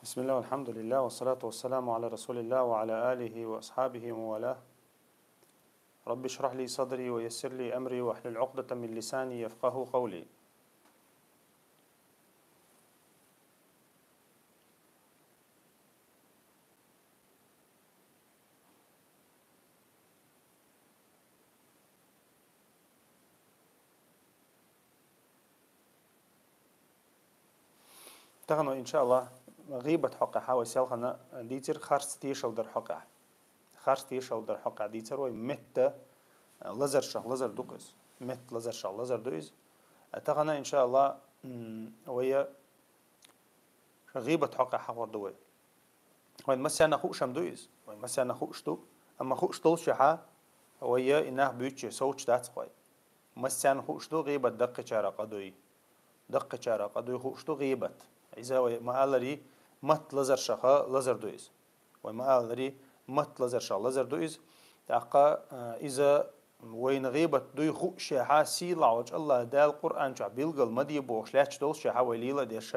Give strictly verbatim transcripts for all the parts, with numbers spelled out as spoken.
بسم الله والحمد لله والصلاة والسلام على رسول الله وعلى آله وأصحابه ومن والاه. رب اشرح لي صدري ويسر لي أمري واحلل عقدة من لساني يفقهوا قولي. Тахан, иншаАллахӀ, гӀийбат хьокъехьа вай селхан дийцар, харц тешал дар хьокъехьа. Харц тешал дар хьокъехьа дийцар вай, метта лазаршах лазар ду-кх из. Метта лазаршах лазар ду из. Тахан, иншаАллахӀ, м, вай гӀийбат хьокъехьа хьахор ду вай. Вайна массарна хууш-м ду из. Вайна массарна хууш ду. Амма хууш долчехьа, вай и нах буьйцуш совцаш дац-кх вай. Массарна хууш ду гӀийбат даккхийчарах къа дуй. Даккхийчарах къа дуй хууш ду гӀийбат. Иза вай ма аллара, метта лазаршаха лазар ду из. Вай ма аллара, метта лазаршах лазар ду из. ТӀаккха, а, иза вайна гӀийбат дуй хуушшехьа, сийлахь волчу АллахӀ Дала Къуръан чохь билгал ма де бохуш лаьтташ долчехьа, вай лела а деш,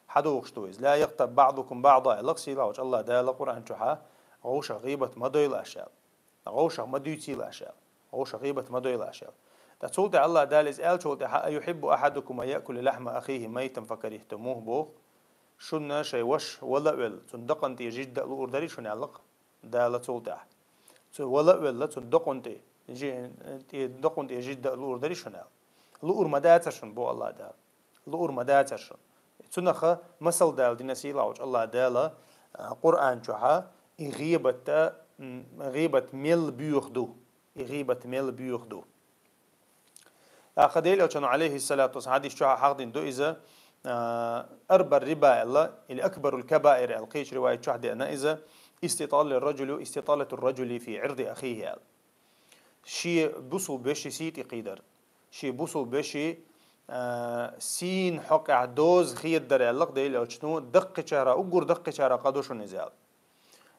хьадохуш ду иза. «لا يغتب بعضكم بعضا», аьлла-кх сийлахь волчу АллахӀ Дала Къуръан чохьа, вовшах гӀийбат ма дойла аша аьлла. Вовшах ма дуьйцийла аша аьлла. Вовшах гӀийбат ма дойла аша аьлла. Ткъа цул тӀаьхьа АллахӀ Дала иза аьллачул тӀаьхьа: «أيحب أحدكم أن يأكل لحم أخيه ميتا فكرهتموه», боху. Шуна шайн ваша вала а велла, цунна дакъана тӀе жижиг дан а луур дарий шуна аьлла-кх Дала цул тӀаьхьа. Цу вала а велла, цунна дакъана тӀе жи-, тӀе, дакъана тӀе жижиг дан а луур дарий шуна аьлла. Луур ма дацара шуна, боху АллахӀ Дала. Луур ма дацара шуна. Цунах масал дала дина сийлахь волчу АллахӀ Дала, а, Къуръан чохьа, и гӀийбат, м, гӀийбат мел боьха ду. И гӀийбат мел боьха ду. ТӀаккха Делан Элчано, Ӏалайхиссалату вассалам, хьадис чохь хьахдина ду иза, а, «أربى الربا», аьлла, или «أكبر الكبائر», аьлла, кхечу риваят чохь деана иза, «استطالة الرجل، استطالة الرجل في عرض أخيه», аьлла. Шен бусулба вешин сий тӀе кхийдар. Шен бусулба вешин, а, сийна хьокъехь доза хедар аьлла-кх Делан Элчано, даккхийчара, уггар даккхийчара къа ду шуна иза аьлла.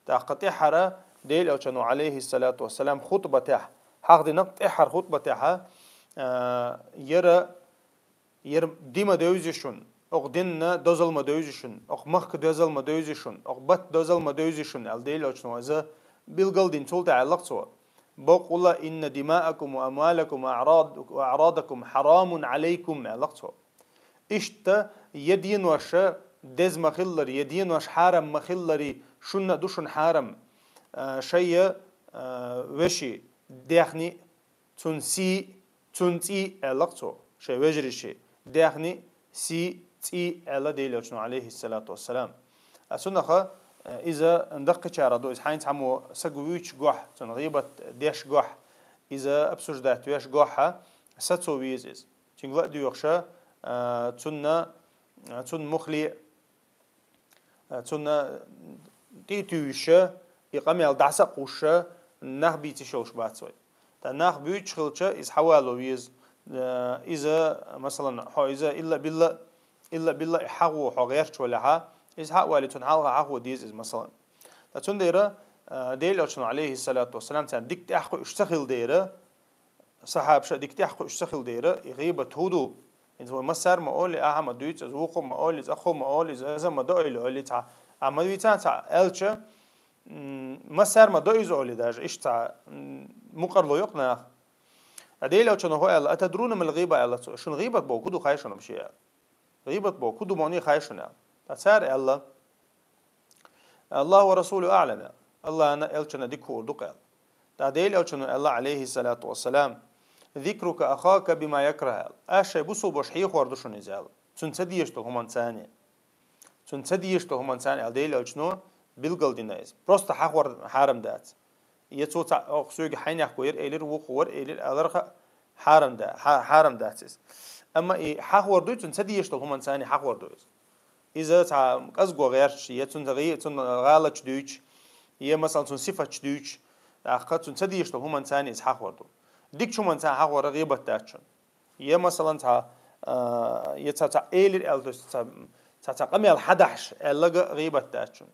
ТӀаккха тӀаьххьара Делан Элчано, Ӏалайхиссалату вассалам, хутбатехь, хьахдина-кх тӀаьххьара хутбатехьа, а, яра, яра дин ма девзий шуна, окху динна дозалла ма девзий шуна, окху махка дозалла ма девзий шуна, окху батта дозалла ма девзий шуна аьлла, Делан Элчано иза билгал дина, цул тӀаьхьа аьлла-кх цо: «بقول: إن دماءكم وأموالكم وأعراض-، وأعراضكم حرام عليكم», аьлла-кх цо. Иштта, я денош деза ма-хиллара, я денош хьарам ма-хиллара, шуна а ду шуна хьарам, а, шайн, а, вешин даьхни, цуьнан сий, цуьнан цӀий, аьлла-кх цо, шайн вежарийн даьхни, сий, цӀий, аьлла Делан Элчано, Ӏалайхиссалату вассалам. А цунах, а, иза даккхийчара ду, иза хьайна цхьаммо саг вуьйцуш гохь, цунна гӀийбат деш гохь, иза обсуждать веш гохь, сацо веза иза. Цуьнга ла а доьхуш, а, цунна, а, цунна мухле, а, цунна тӀе а туьйсуш, и къамел дӀаса а кхуссуш, нах бийцаш йолуш бац вай. Ткъа нах буьйцуш хилча, иза хьавало веза. А, иза, масалан, хьо иза илла-билла, илла-билла и хьахо хьо гӀерташ валахьа, иза хьа а валий, цунна хьалха хьахо деза иза, масалан. Ткъа цундела, а, Делан Элчано, Ӏалайхиссалату вассалам, царна дика тӀаьхьакхуьуш ца хилла дера, сахьабаша дика тӀаьхьакхуьуш ца хилла дера, и гӀийбат хӀун ду? Иза вай массара а ма олий, ахьа а ма дуьйцу, иза вукхо а ма олий, иза охьо а ма олий, иза аза а ма до ойла, ойла цхьа, ахьа ма вийцан цхьа аьлча, м, массара а ма до иза олий даже, иштта цхьа, м, мукъарло йо-кх наха. Ткъа Делан Элчано хӀун аьлла: «أتدرون ما الغيبة؟» аьлла цо. Шуна гӀийбат бохург хӀун ду хаьий шуна вообще аьлла. ГӀийбат бохург хӀун ду, ма хьахий шуна аьлла. Ткъа цара аьлла: «الله ورسوله أعلم», аьлла. АллахӀна а, Элчанна а дика хуур ду-кх аьлла. Ткъа Делан Элчано аьлла, Ӏалайхиссалату вассалам: «ذكرك أخاك بما يكره», аьлла. Аш шайн бусулба ваша хьехор ду шуна иза аьлла. Цунна ца дезаш долу хӀуманца. Цунна ца дезаш долу хӀуманца аьлла Делан Элчано, билгал дина иза. Просто хьахор хьарам дац. Я цо цхьаъ оха соьга хьенехко яра элира, вукхо вара элира аларха а хьарам да-, хьа-, хьарам дац иза. Амма и хьахор дуй, цунна ца дезаш долу хӀуманца хьахор ду иза. Иза цхьа кӀазго гӀерташ, я цунна гӀи-, цунна гӀалаташ дуьйцуш, я, масалан, цунна сифаташ дуьйцуш, тӀаккха цунна ца дезаш долу хӀуманца иза хьахор ду. Дикачу хӀуманца хьахор гӀийбат дац шуна. Я, масалан, цхьа, а, я цхьа, цхьа элира аьлла, то есть цхьа, цхьа, цхьа къамел хьадахьаш аьлларг а гӀийбат дац шуна.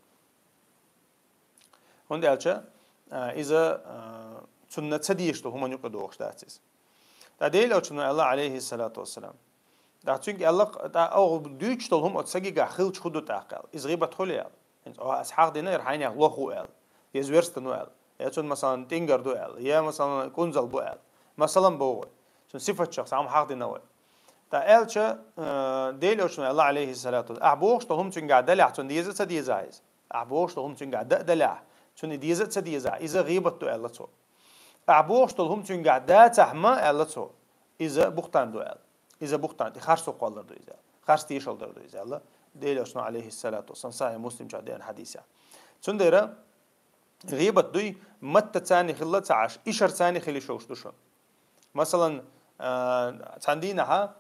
ХӀунда аьлча, а, иза, а, цунна ца дезаш долу хӀуманна юкъа догӀуш дац иза. Ткъа Делан Элчано аьлла, Ӏалайхиссалату вассалам: ТӀаккха цуьнга аьлла, тӀаккха оха дуьйцуш долу хӀума оцу стагехь хилча хӀун ду тӀаккха аьлла. Иза гӀийбат хуьлу аьлла. ХӀинца оха ас хьахдина, хӀара хьайнех лоху аьлла. Я зверство ду аьлла. Я цунна, масалан, тӀингар ду аьлла. Я, масалан, кӀунзал бу аьлла. Масалан, боху вай. Цуьнан сифатех цхьа хӀума хьахдина вай. ТӀаккха аьлча, э, Делан Элчано аьлла, алейхиссалату вассалам, ахь бохуш долу хӀума цуьнга дала ахь, цунна деза а ца деза ахь иза. Ахь бохуш долу хӀума цуьнга да а дала ахь, цунна деза а ца деза ахь, иза гӀийбат ду аьлла цо. Ахь бохуш долу хӀума цуьнга дацахь ма аьлла цо, иза бухтан ду аьлла. Иза бухтан, тӀе харцо кхоллар ду иза аьлла. Харц тешалла дар ду иза аьлла. Делан Элчано, алейхиссалату вассалам, сахьихь Муслим чохь деана хьадисехь. Цундела гӀийбат дуй, матта царна хилла ца Ӏаш, ишар царна хила йиш йолуш ду шуна. Масалан, а, цхьана дийнахьа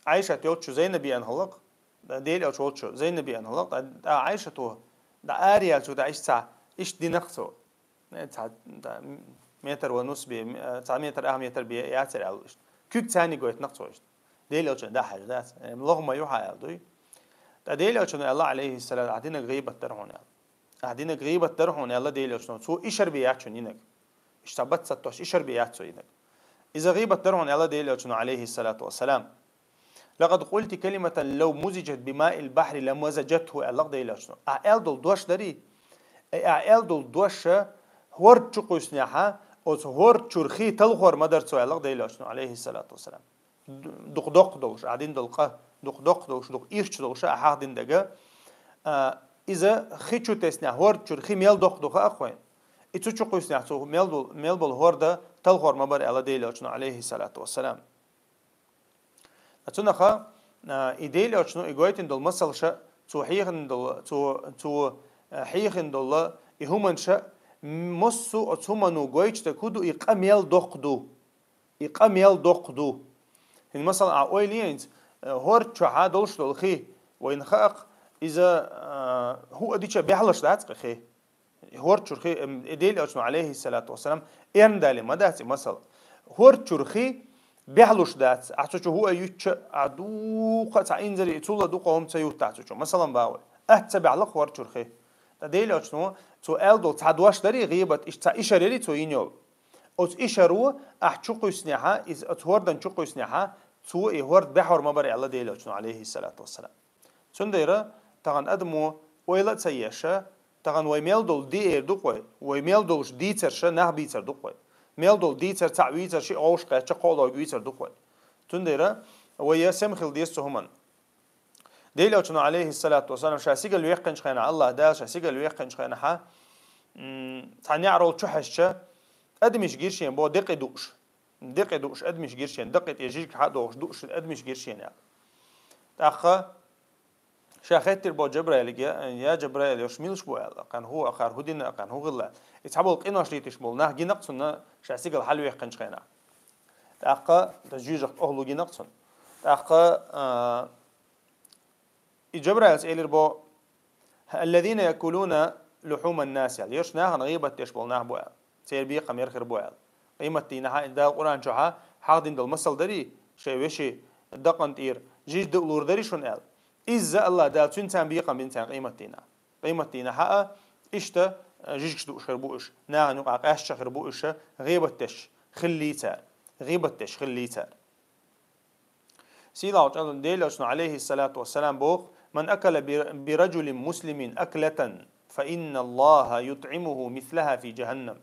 Ӏайшат йолчу Зайнаби аьнна хӀаллакх, Делан Элча волчу Зайнаби аьнна хӀаллакх, тӀа, тӀа Ӏайшато, тӀа ари яьлча, тӀа иштта цхьа, иштта динарх цо. Э, цхьа, тӀа, метр ва нус бе, м-, э, цхьа метр, ах метр бе яцара аьлла иштта. Куьг царна гойтинарх цо иштта. Делан Элчана дахьаш дац. Э, лоху ма ю хьан аьлла дуй. ТӀа Делан Элчано аьлла, алейхиссалам, ахь динарг гӀийбат дара хьуна аьлла. Ахь динарг гӀийбат дара хьуна аьлла Делан Элчано. Цо ишар бе яц хьуна йинарг. Иштта бац ца тош, ишар бе яц цо йинарг. Иза гӀийбат дара хьуна аьлла Делан Элчано, алейхиссалату вассалам. «Лакъад къулти калиматан лав музижат бимаил бахьри ламазажатху», аьлла Делан Элчано. Ахь аьлла долу дош дарий? Э, ахь аьлла долу дош хӀорда чу кхуьйсинехьа, оцу хӀорда чуьра хи талхор ма дара цо, аьлла Делан Элчано, алейхиссалату вассалам. Дукха доккха долуш, ахь дина долу къа, дукха доккха долуш, дукха ирча долуш, ахь хьахдина дага. А, иза хи чу теснехь, хӀорда чуьра хи мел доккха ду хаьа-кх вайна. И цу чу кхуьйсинехь, цу мел дол-, мел болу хӀорда талхор ма бара, аьлла Делан Элчано, алейхиссалату вассалам. Цунаха, а, и Делан Элчано и гойтина долу масалша, цо хьехина долу, цо, цо, а, хьехина долу и хӀуманша, массо а оцу хӀумано гойтуш дерг хӀун ду, и къа мел доккха ду. И къа мел доккха ду. ХӀинца, масала, а ойла е хӀинца, э, хӀорда чохьа долуш долу хи, вайна хаьа-кх, иза, э, хӀуъа дича баьхьалуш дац-кх хи. ХӀорда чуьра хи, эм, и Делан Элчано, алейхиссалату вассалам, эрна дале ма дац и масала. ХӀорда чуьра хи баьхьалуш дац, ахь цу чу хӀуъа юьтча, а дукха цхьа инзаре, цул а дукха хӀума ца юттахь цу чу. Масалан, боху вай, атта ца баьхьалу-кх хӀорда чуьра хи. Ткъа Делан Элчано, цо аьлла долу цхьа дош дарий, гӀийбат, иштта цхьа ишар ярий цо йина йолу. Оцу ишаро ахь чу кхуьйсинехьа, иза оцу хӀордан чу кхуьйсинехьа, цо и хӀорд баьхьор ма бара, аьлла Делан Элчано, алейхиссалату вассалам. Цундела тахана адамо ойла а ца еш, тахана вай мел долу де эр ду-кх вай, вай мел долуш дийцарша нах бийцар ду-кх вай. Мел долу дийцар цхьаъ вийцар, шиъ гӀовш кхаьчча, кхоалгӀа вийцар ду-кх вай. Цундела вай я сема хила деза цу хӀуманна. Делан Элчано, алейхиссалату вассалам, ша сигала веккхинчу хенахь, Аллах Дала ша сигала веккхинчу хенахьа, м, цхьа неӀарал чу хьаьжча, адамаш гира шена боху декъе дууш. Декъе дууш адамаш гира шена, дакъе тӀе жижиг хьа а дохуш дууш адамаш гира шена аьлла. ТӀаккха ша хеттира боху Джабраилга, я, я Джабраил, уьш милаш бу аьлла, кхана хӀун ахар, хӀун дина, кхана хӀун хилла. И цхьаболу къинош леташ болу нах гина-кх цунна ша сигала хьалавеккхинчу хенахь. ТӀаккха, жоьжахатин охӀла гина-кх цунна. ТӀаккха, а, И Джабраилс элира бо: «Аллазина якулуна лухуман нас», аьлла. Ерш нахана гӀийбат деш болу нах бу аьлла. Церан бекхам яра хир бу аьлла. Къематдийнахьа, Дала Къуръан чохьа хьахдина долу масал дарий, шайн вешин дакъана тӀера жижиг дан лур дарий шуна аьлла. Изза Аллах Дала цуьнан царна бекхам бина царна къематдийнахьа. Къематдийнахьа а иштта, э, жижигаш дууш хир бу уьш. Нахана юкъахь къаьсташ хир бу уьш, гӀийбат деш хилла цара. ГӀийбат деш хилла цара. Сийлахьчу Делан Элчано, алейхиссалату вассалам, боху: «Ман акала би, би раджулин муслимин аклатан, фа инна Аллаха ютӀимуху мислаха фи джаханнам».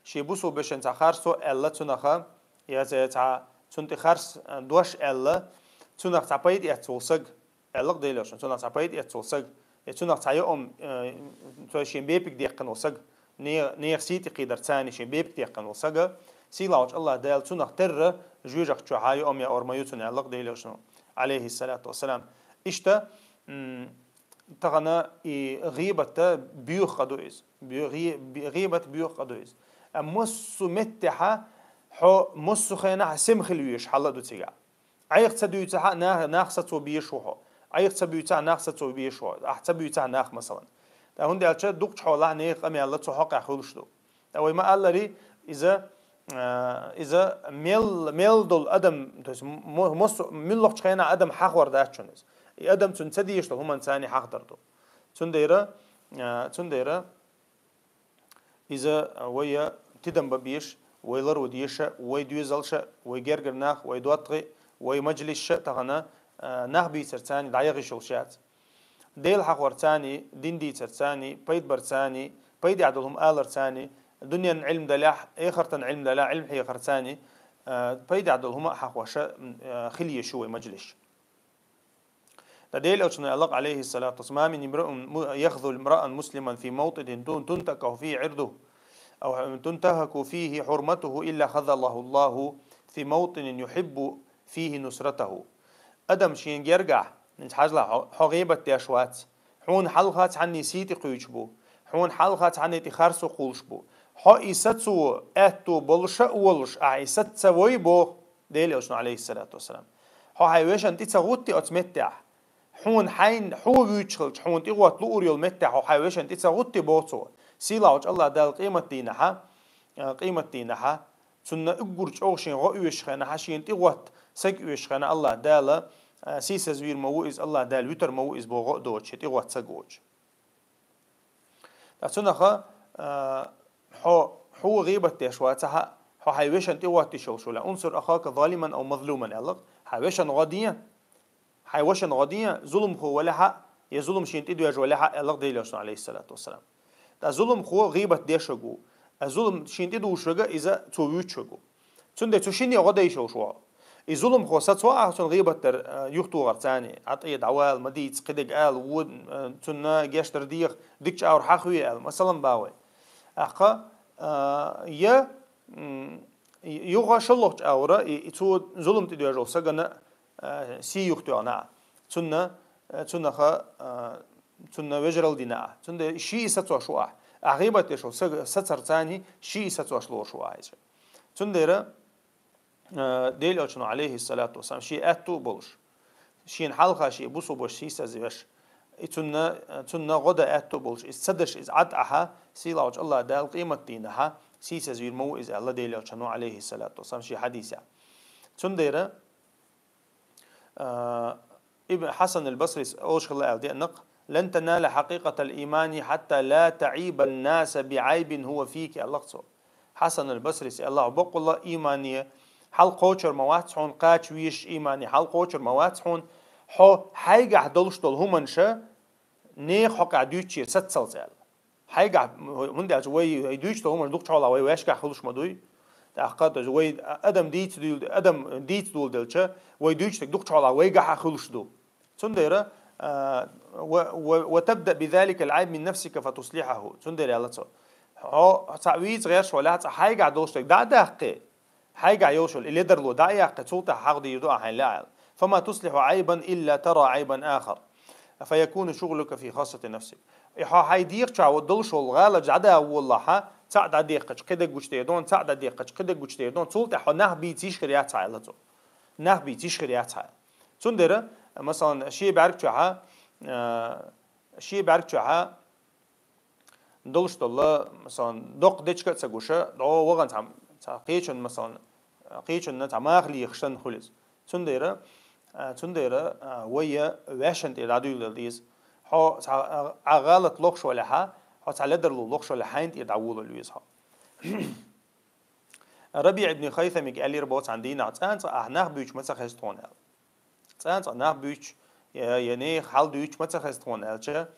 Шен бусулба вешина цхьа харцо аьлла цунаха, я цхьа цунна тӀе харц, э, дош аьлла, цунах цхьа пайда эцна волу саг, аьлла-кх Делан Элчано, цунах цхьа пайда эцна волу саг, я цунах цхьа йоам, э, цо шен бепиг деккхина волу саг, не-, нехан сий тӀе кхийдар царна шен бепиг деккхина волу сага, сийлахьчу Аллах Дала цунах терра жоьжахати чохьа йоам яор ма ю цунна, аьлла-кх Делан Элчано, алейхиссалату вассалам. Иштта, м, тахана и гӀийбат боьха къа ду иза. Бе-, гӀи-, бе-, гӀийбат боьха къа ду иза. Амма массо а меттехьа хьо массо а хенахь сема хила везаш хьал а ду цигахь. Айхьа ца дуьйцахь а, нах, нах сацо безаш ву хьо. Айхьа ца буьйцахь а, нах сацо безаш ву хьо. Ахьа ца буьйцахь а, нах, масалан. ТӀаккха хӀунда аьлча дукхачу хьолахь нехан къамел цу хьокъехь хуьлуш ду. ТӀаккха вай ма-аллара, иза, а, иза мел, мел долу адам, то есть мо-, массо-, муьлххачу хенахь адам хьахор дац шуна иза. И адам цунна ца дезаш долу хӀуманца а хьахдар ду. Цундела, а, цундела, Иза вай тидам бан безаш, вай ларван дезаш, вай доьзалш, вай гергара нах, вай доттагӀий, Вай мажлисаш а тахана, а, нах бийцарца дӀаяхаш йолуш яц. Дела хьахорца, дин дийцарца, пайда барца, пайда долу хӀума аларца, дуьненан Ӏилма далахь, эхартан Ӏилма далахь, Ӏилма хьехарца, а, пайда долу хӀума а хьахош, а, хила езаш ю вай мажлисаш. Ткъа Делан Элчано аьлла, алейхиссалату вассалам: «ما من امرئ يخذل امرأ مسلما في موطن تنتهك فيه عرضه، أو تنتهك فيه حرمته، إلا خذله الله في موطن يحب فيه نصرته». Адам шен гергахь, хьажал, хьо, хьо гӀийбат деш вац, хьуна хьалха цхьанний сий тӀе кхуьйсуш бу, хьуна хьалха цхьанний тӀе харцо кхуллуш бу. Хьо и сацо аьтто болуш а волуш, ахьа и саца ца вой боху Делан Элчано, алейхиссалату вассалам. Хьо хьайн вешан тӀе ца гӀутти оцу меттехь. Хьуна хьайн, хьо вуьйцуш хилча, хьуна тӀе гӀотта луур йолу меттехь хьо хьайн вешан тӀе ца гӀутти боху цо. Сийлахьчу Аллах Дала къематдийнахьа, а, къематдийнахьа, цунна уггар чӀогӀа шен гӀо оьшуш хенахьа, шен тӀе гӀотта саг оьшуш хенахь Аллах Дала, а, сийсазвийр ма ву иза, Аллах Дала вуьтур ма ву иза боху гӀо а доцуш, шен тӀе гӀотта саг воцуш. Ткъа цунах, а, хьо, хьо гӀийбат деш вацахь а, хьо хьайн вешан тӀе гӀоттийш йолуш валахь. «انصر أخاك ظالما أو مظلوما», аьлла. Хьайн вешан гӀо де, хьайн вешан гӀо де, зуламхо валахь а, я зулам шена тӀедоьжна валахь а, аьлла Делан Элчано, алейхиссалату вассалам. Ткъа зуламхо гӀийбат деш верг ву, а зулам шена тӀедуьйш верг а, иза цо вуьйцуш верг ву. Цундела цу шинне гӀо дайш йолуш ву хьо. И зуламхо сацо ахьа цунна гӀийбат дар, а, юхатохарца, Ӏа тӀе дӀавала, ма дийца, кхидерг ала, вон, а, цунна гечдар деха, дикачу агӀор хьахаве аьлла, масалан, боху вай. ТӀаккха, а, я, м, юха шолгӀачу агӀора и, и цо зулам тӀедоьжна волу сагана, а, сий юхатоьхна ахьа. Цунна, а, цунах, а, цунна вежаралла дина ахьа. Цундела ший и сацош ву ахьа. Ахьа гӀийбат деш волу саг, сацарца ший и сацош лоруш ву ахьа иза. Цундела, а, Делан Элчано, алейхиссалату вассалам, шен аьтто а болуш, шена хьалха шен бусулба ваша сийсазвеш, и цунна, цунна гӀо дан аьтто а болуш, иза ца деш, иза Ӏад ахьа, сийлахьчу Аллах Дала къематдийнахьа сийсазвийр ма ву иза, аьлла Делан Элчано, алейхиссалату вассалам, шен хьадисехь. Цундела, а, Ибн Хьасан аль-Басрис олуш хилла аьлла деана-кх: «لن تنال حقيقة الإيمان حتى لا تعيب الناس بعيب هو فيك», аьлла-кх цо. Хьасан аль-Басрис аьлла: «Баккъалла а имане хьал кхочур ма вац хьуна, кхача везаш имане хьал кхочур ма вац хьуна, хьо хьайгахь долуш долу хӀуманаш нехан хьокъехь дуьйцучуьра саццалц», аьлла. Хьайгахь, хӀунда аьлча вай, вай дуьйцуш долу хӀуманаш дукхачу хьолахь вай ваьшкахь хуьлуш ма дуй. ТӀаккха, то есть, вай адам дийца дуьйла-, адам дийца доладелча, вай дуьйцуш дерг дукхачу хьолахь вайгахь а хуьлуш ду. Цундела, а, ва, ва, «وتبدأ بذلك العيب من نفسك فتصلحه». Цундела аьлла цо: «Хьо цхьаъ вийца гӀерташ валахь, цкъа хьайгахь долуш дерг дӀа а даккхий, хьайгахь йолуш йолу и ледарло дӀа а яккхий, цул тӀаьхьа хьагӀ дийр ду ахьа хьайн лаьа», аьлла. «فما تصلح عيبا إلا ترى عيبا آخر فيكون شغلك في خاصة نفسك». И хьо хьайн дегӀа чохь долуш волу гӀалат дӀадала волалахь, цхьаъ дӀадекхча кхидерг гучудер ду хьуна, цхьаъ дӀадекхча кхидерг гучудер ду хьуна, цул тӀаьхьа хьо нах бийца йиш хир яц хьан, аьлла цо. Нах бийца йиш хир яц хьан. Цундела, масалан, шен бӀаьрг чохь, а, шен бӀаьрг чохь долуш долу, масалан, доккха дечка а ца гуш, дӀо вахана цхьа, цхьа кхечунна, масалан, кхечунна цхьа маха лехаш санна хуьлу иза. Цундела, а, цундела, а, вай ваьшшана тӀера дӀадуьйладала деза. Хьо цхьа, а, а, гӀалат лохуш валахь, хьо цхьа ледарло лохуш валахь, хьайна тӀера дӀаволавала веза хьо. РабиӀ ибн Хайсамига аьллера боху цхьана дийнахь: «ЦӀа-цӀа ахь нах буьйцуш ма ца хеза тхуна», аьлла. «ЦӀа-цӀа нах буьйцуш, я, я нехан хьал дуьйцуш ма ца хеза тхуна», аьлча,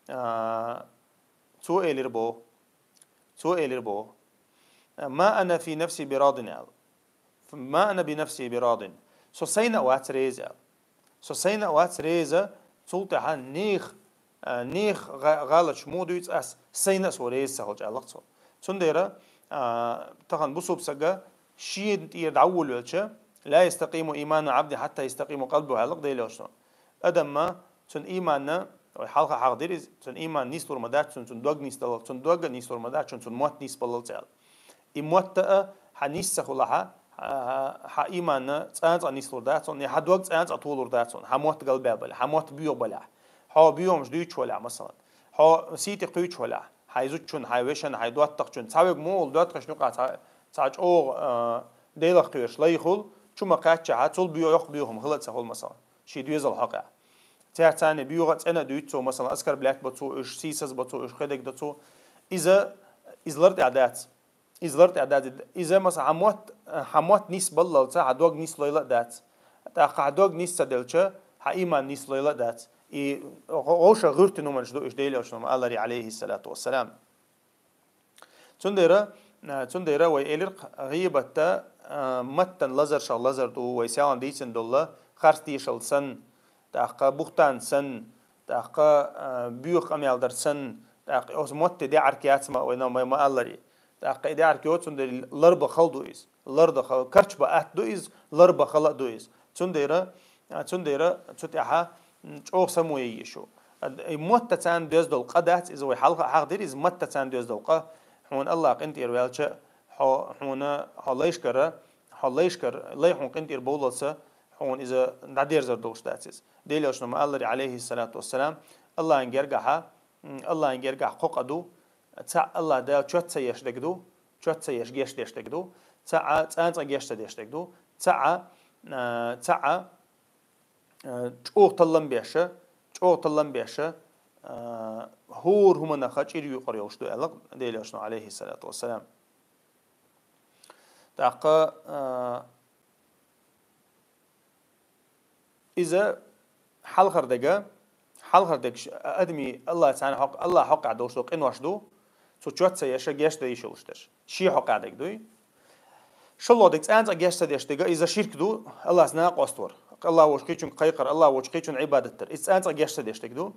а, цо элира боху. Цо элира боху: «ما أنا في نفسي براض», аьлла. «ما أنا بنفسي براض». Со сайна а вац реза, аьлла. Со сайна а вац реза, цул тӀаьхьа нех, а, нех гӀа-, гӀалаташ муха дуьйцу ас, сайна а со реза ца хилча, аьлла цо. Цундела, а, тахана бусулба сага шена тӀера дӀаволавелча, «لا يستقيم إيمان عبد حتى يستقيم قلبه», аьлла Делан Элчано. Адамна, цуьнан ийманна, вай хьалха хьахдира иза, цуьнан ийман нислур ма дац, цуьнан, цуьнан дог нисдалар, цуьнан дог а нислур ма дац, цуьнан, цуьнан мотт нисбаллалц аьлла. И мотт а хьан нисса хуьлахь, хьан, хьан, хьан ийманна цӀа-цӀа нислур дац хьуна, я хьан дог цӀа-цӀа толур дац хьуна, хьан мотт галбаьлла балахь, хьан мотт боьха балахь, хьо боьхамаш дуьйцуш валахь, масалан, хьо сий тӀе кхуьйсуш валахь, хьайн зудчунна, хьайн вешанна, хьайн доттагӀчунна, цхьа верг муха волу доттагӀашна юкъахь цхьа, цхьа чӀогӀа, а, Делах кхоьруш лай хуьлу, чу ма-кхаьччахь, цул боьха, йоккха боьхам хила а ца хуьлу, масалан, шен доьзал хьокъехь. Цаьрца бийгӀа а цӀена а дуьйцу цо, масалан, аскорблять бо цо уьш, сийсаз бо цо уьш, кхидерг до цо. Иза, иза лар тӀехь дац. Иза лар тӀехь дац. Иза, масалан, хьан мотт, хьан мотт нисбаллалца хьан дог нислойла а дац. ТӀаккха хьа дог нийса ца делча, хьа иман нийса лойла а дац. И гӀо-, гӀовша гӀуьртина хӀуманаш ду уж, Делан Элчано ма аллара, алейхиссалату вассалам. Цундера, а, цундера вай элирх гӀийбатта, а, маттан лазаршал лазар ду, вай селхан дийцина долла, харц тешал санна, тӀаккха бухтан санна, тӀаккха, а, боьха къамел дар санна, тӀаккха оцу мотти деӀарк яц ма вай, ма, ма аллара. ТӀаккха и деӀарк йоцун дерриг ларба хала ду иза. Ларба хала, карчба атта ду иза, ларба хала а ду иза. Цундера, а, цундера цу тӀехьа, м, чӀогӀа само яйе шу. А, и мотта царна доьзна долу къа дац, иза вай хьалха хьахдира, иза мотта царна доьзна долу къа. Хьуна Аллах къинтӀера ваьлча, хьо, хьуна, хьо лайшкара, хьо лайшкара, лай хьуна къинтӀера бовлалца, хьуна иза дӀадерзар долуш дац иза. Делан Элчано ма аллара, алейхиссалату вассалам, Аллахьан гергахьа, м, Аллахьан гергахь кхо къа ду, цхьаъ Аллах Дала чот ца еш дерг ду, чот ца еш геч деш дерг ду, цхьаъ цкъа-цкъа геч ца деш дерг ду, цхьаъ, а, цхьаъ, а, чӀогӀа таллам беша, чӀогӀа таллам беша, а, хӀора хӀуманах чӀир юкъар йолуш ду аьлла Делан Элчано, алейхиссалату вассалам. ТӀаккха, а, иза хьалхара дега, хьалхара дега ш-, адамийн Аллах цхьана хьокъ-, Аллах хьокъехь долуш долу къинош ду, цу чот ца еша, геч дан йиш йолуш дерш. Шен хьокъехь дега дуй. ШолгӀа дега цкъа-цкъа геч ца деш дега, иза ширк ду, Аллах накъост вар. Аллах волчу кхечуьнга кхайкхар, Аллах волчу кхечунна Ӏибадат дар. Иза цкъа-цкъа геч ца деш дега ду.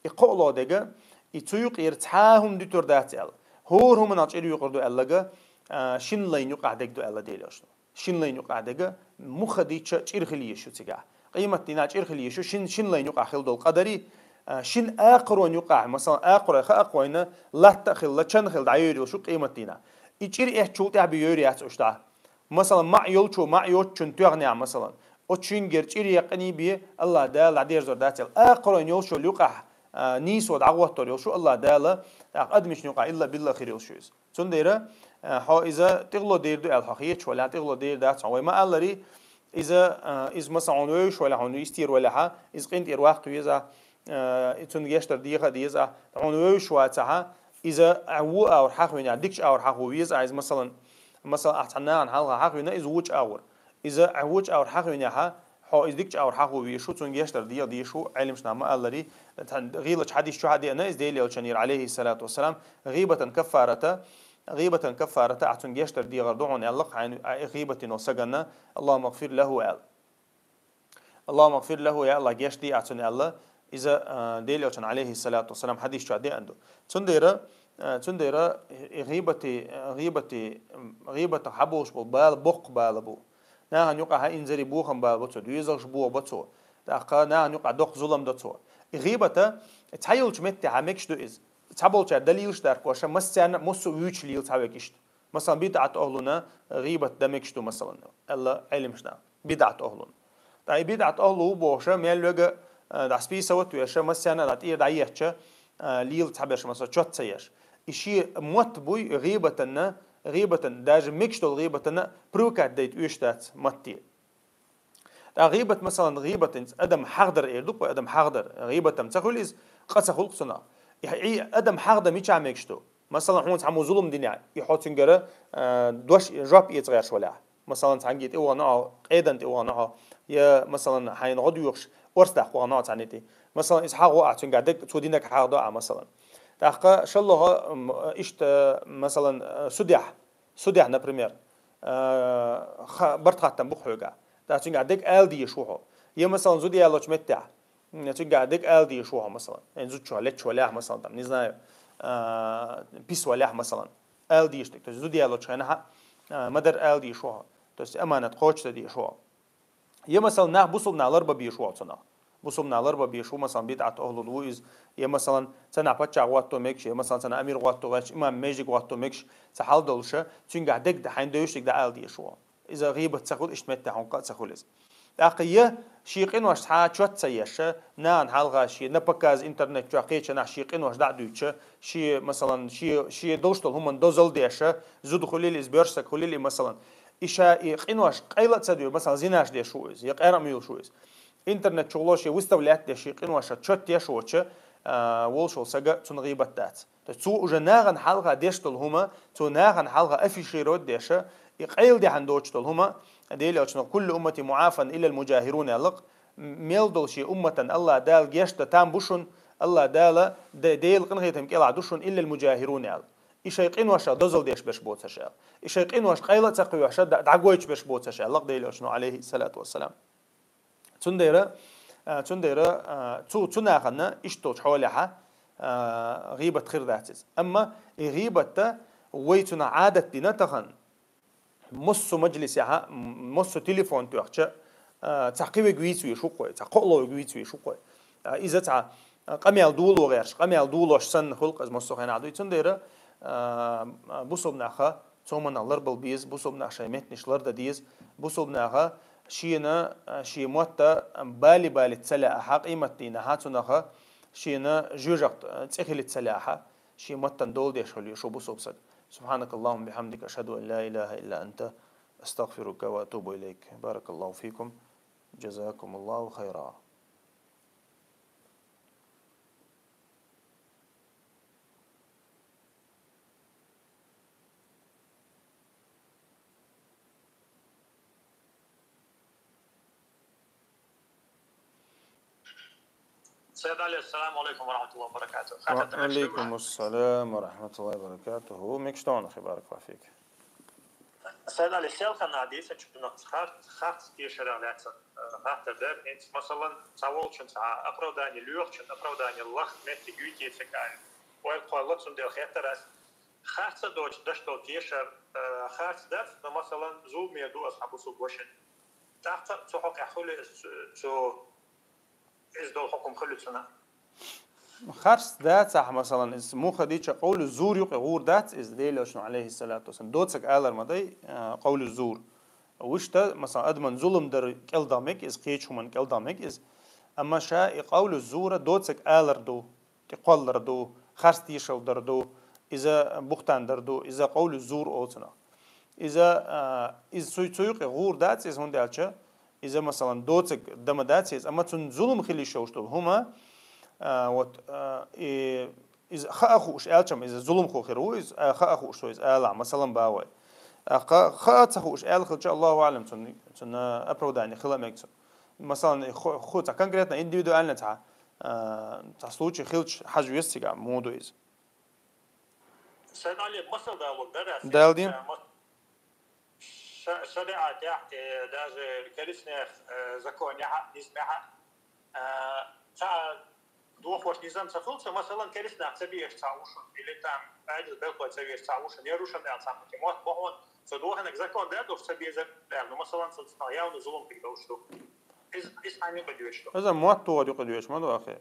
И кхоалгӀа дега, и цу юкъера цхьа а хӀума дуьтур дац аьлла. ХӀора хӀуманах чӀир юкъар ду аьллага, а, шина лайна юкъахь дега ду аьлла Делан Элчано. Шина лайна юкъахь дега, муха дийча чӀир хила еза шу цигахь. Къематдийнахь чӀир хила еза шу, шин-, шина лайна юкъахь хила долу къа дарий, а, шина акхаройн юкъахь, масалан, акхарой хаьа-кх вайна, латта а хилла, чан а хилла дӀайойр йолуш шу къематдийнахь. И чӀир эцначул тӀаьхьа бен йойр яц уьш дӀа. Масалан, маӀа йолчо, маӀа йоцучун тоьхна, масалан. Оцу шингара чӀир яьккхиний бен, Аллах Дала дӀадерзор дац аьлла. Акхаройн йолуш йолу юкъахь, а, нийсо дӀагӀоттор йолуш шу Аллах Дала, тӀаккха адамашна юкъахь илла-билла хир йолуш шу иза. Цундела, а, хьо иза тӀехула дер ду аьлла хьо хеташ валахь, тӀехула дер дац хьо. Вай ма-аллара, иза, а, иза, масалан, хьуна вевзаш валахь, хьуна йистера валахьа, иза къинтӀера ваккха веза, а, и цунна гечдар деха а деза, хьуна вевзаш вацахьа, иза, а, вон агӀор хьахвинехь, дикачу агӀор хьахо веза, а, иза, масалан, масалан, ахь цхьана нахана хьалха хьахвина, иза вочу агӀор. Иза, а, вочу агӀор хьахвинехьа, хьо иза дикачу агӀор хьахо везаш ву, цунна гечдар деха дезаш ву, Ӏелимаш наха ма-аллара, тхан гӀийлачу хьадис чохь а деана, иза Делан Элчанера, алейхиссалату вассалам, гӀийбатан каффарата, гӀийбатан каффарата ахь цунна гечдар дехар ду хьуна аьлла, хьайна, а, гӀийбат дина волу саганна, Аллахумма гфир лаху аьлла. Аллахумма гфир лаху, я Аллах, геч де ахь цунна аьлла, иза, а, Делан Элчано, алейхиссалату вассалам, хьадис чохь деана ду. Цундела, а, цундела и гӀийбати, гӀийбати, гӀийбатах хьаболуш болу бала боккха бала бу. Нахана юкъахь инзаре бохам бала бо цо, доьзалш бохам бо цо. ТӀаккха нахана юкъахь доккха зулам до цо. И гӀийбата цхьа йолчу меттехь мегаш ду иза. Цхьаболчара далилаш даркоша, массарна а массо а вуьйцуш лела цхьа век иштта. Масалан, бидӀат ахӀлуна гӀийбат дан мегаш ду, масалан, аьлла Ӏелимаш наха. БидӀат ахӀлуна. ТӀаккха и бидӀат ахӀлу ву бохуша, мел вега, а, дӀа списывать веша, массарна а дӀа тӀера дӀаеттача, а, лела цхьаберш, масалан, чот ца еш. И шен мотт буй гӀийбатанна, гӀийбатан, даже мегаш долу гӀийбатанна привыкать дайта оьшуш дац матте. ТӀаккха гӀийбат, масалан, гӀийбатанца адам хьахдар эр ду-кх вай, адам хьахдар. ГӀийбатам ца хуьлу иза, къа ца хуьлу-кх цунах. И, и адам хьахдан мичахь мегаш ду? Масалан, хьуна цхьаммо зулам динехь, и хьо цуьнгара, а, дош, жоп эца гӀерташ валахь. Масалан, цхьаьнгге тӀе вахана хьо, къедан тӀе вахана хьо, я, масалан, хьайна гӀо доьхуш, орца даккха вахана хьо цхьанна тӀе. Масалан, иза хьахо ахь цуьнгахь дерг, цо динарг хьахадо ахь, масалан. ТӀаккха шолгӀа, м, иштта, масалан, судехь, судехь, например, а, ха-, барт хаттам бу-кх хьоьгахь. ТӀаккха цуьнгахь дерг ала дезаш ву хьо. Я, масалан, зуда ялочу меттехь, м, цуьнгахь дерг ала дезаш ву хьо, масалан. Э, зудчо леччо валахь, масалан, там, не знаю, а, пис валахь, масалан. Ала дезаш дерг. То есть зуда ялочу хенахь, а, ма-дарра ала дезаш ву хьо. То есть аманат кхочуш дан дезаш ву хьо. Я, масалан, нах, бусулба нах ларба безаш ву хьо цунах. Бусулба нах ларба безаш ву, масалан, бидӀат ахӀлул ву иза. Я, масалан, цхьаннахь паччахь гӀотто мегаш, я, масалан, цхьаннахь амир гӀотто гӀерташ, имам, межиг гӀотто мегаш, цхьа хьал долуша, цуьнгахь дерг хьайна девзаш дерг дӀаала дезаш ву хьо. Иза гӀийбат ца хуьлу, иштта меттехь хьуна къа а ца хуьлу иза. ТӀаккха я шен къинош цхьа чот ца еша, нахана хьалха шен на показ интернет чохь кхечанахь шен къинош дӀа а дуьйцуша, шен, масалан, шен, шен долуш долу хӀуманна дозалла деша, зуда хуьлийла иза, боьрша саг хуьлийла и, масалан. И ша и къинош къайла а ца дуьйцу, масалан, зинаш деш ву иза, я къаьркъа муьйлуш ву иза. Интернет чухула шен выставлять деш, шен къиноша чот еш воцуша, а, волуш волу сага цунна гӀийбат дац. То есть цо уже нахана хьалха деш долу хӀума, цо нахана хьалха афишировать деша, и къайладаьхьна доцуш долу хӀума, Делан Элчано: «Куллу уммати муӀафан иллал муджахирун», аьлла-кх, мел долу шен умматан Аллах Дала гечдан там бу шуна, Аллах Дала де-, Делан къинхетам кӀелахь ду шуна, иллал муджахирун аьлла. И шайн къиношах дозалла деш берш боцурш аьлла. И шайн къинош къайла а ца кхоьхьуш, да-, дӀагойтуш берш боцурш аьлла-кх Делан Элчано, алейхиссалату вассалам. Цундела, а, цундела, а, цу, цу нахана иштта долчу хьолехьа, а, гӀийбат хир дац иза. Амма и гӀийбатта вай цунах Ӏадат дина тахана, массо а мажлисехьа, м-, массо а телефон тоьхча, а, цхьа кхин верг вийца веш ву-кх вай, цхьа кхоалгӀа верг вийца веш ву-кх вай. А, иза цхьа, а, къамел доло гӀерташ, къамел долош санна хуьлу-кх иза массо а хенахь дуй. Цундела, а, а, бусалба наха цоманах ларбала беза, бусалба наха шайн меттанаш лардан деза, бусалба наха шена, а, шен мотт а бали-бали ца лаахьа, къематдийнахьа цунах шена жоьжахати цӀе хилийта ца лаахьа, шен маттана дола деш хуьлу шу бусалба саг. سبحانك اللهم وبحمدك، أشهد أن لا إله إلا أنت، أستغفرك وأتوب إليك. بارك الله فيكم. جزاكم الله خيرا. Сайд Али, ассаламу алейкум ва рахматуллахи ва баракатуху. Ва алейкум ассалам ва рахматуллахи ва баракатуху. Мегаш ду хьуна, баракаллаху фик. Сайд Али, селхана дийцинчунах харц, харц тешарах лаьцна, э, хаттар дара. ХӀинца, масалан, цхьаволчун цхьа оправдание лоьхучун, оправдание лаха меттиг юй те ца кхаьчна. Ойла кхолла, цундела хеттар ас. Харц а доцуш деш долу тешар, э, харц дац, но, масалан, зуламе ду ас хьан бусалба вашина. ТӀаккха цу хьокъехь хуьлу иза цу, цу Иза долу хьукум хуьлу цунах. Харц дацахь, масалан, иза муха дийцича, къовлу зур юкъе гӀур дац иза, Делан Элчано, алейхиссалату вассалам, доцург алар ма дай, а, къовлу зур. Вуьшта, масалан, адаман зулам дар кӀелдагӀа мег иза, кхечу хӀуман кӀелдагӀа мег иза. Амма ша и къовлу зура доцург алар ду, тӀекхоллар ду, харц тешалла дар ду, иза бухтан дар ду, иза къовлу зур олу цунах. Иза, а, иза цу, цу юкъе гӀур дац иза, хӀунда аьлча иза, масалан, доцург дан ма дац иза, амма цунна зулам хила йиш йолуш долу хӀума, а, вот, а, и, иза хаа хууш аьлча-м, иза зуламхо хир ву иза, а, хаа хууш цо иза алахь, масалан, бахьа вай. А, ха-, хаа ца хууш аьлла хилча, Аллаху аълам, цунна, цунна оправдание хила мега цунна. Масалан, и ху, ху цхьа конкретно индивидуально цхьа, а, цхьа случай хилча хьажа веза цигахь, муха ду иза. Сайд Али, масал далург дара ас. Дала дийна. Э, ма-, ша-, шариӀатехь, э, даже керистанех, э, законехьа, низамехьа, э, цхьа дохош низам ца хилча, масалан, керистанех ца безаш цхьа ву шуна, или там Ӏедал белхалой ца везаш цхьа ву шуна, я рушан аьлла цхьа мотт боху, цо доханаг закон да долуш ца безар аьлла. Ну, масалан, цо цхьа явно зулам хир долуш ду. Иза, иза хьан юкъа доьшу? Иза мотт тухар юкъа доьшу ма ду, ахи.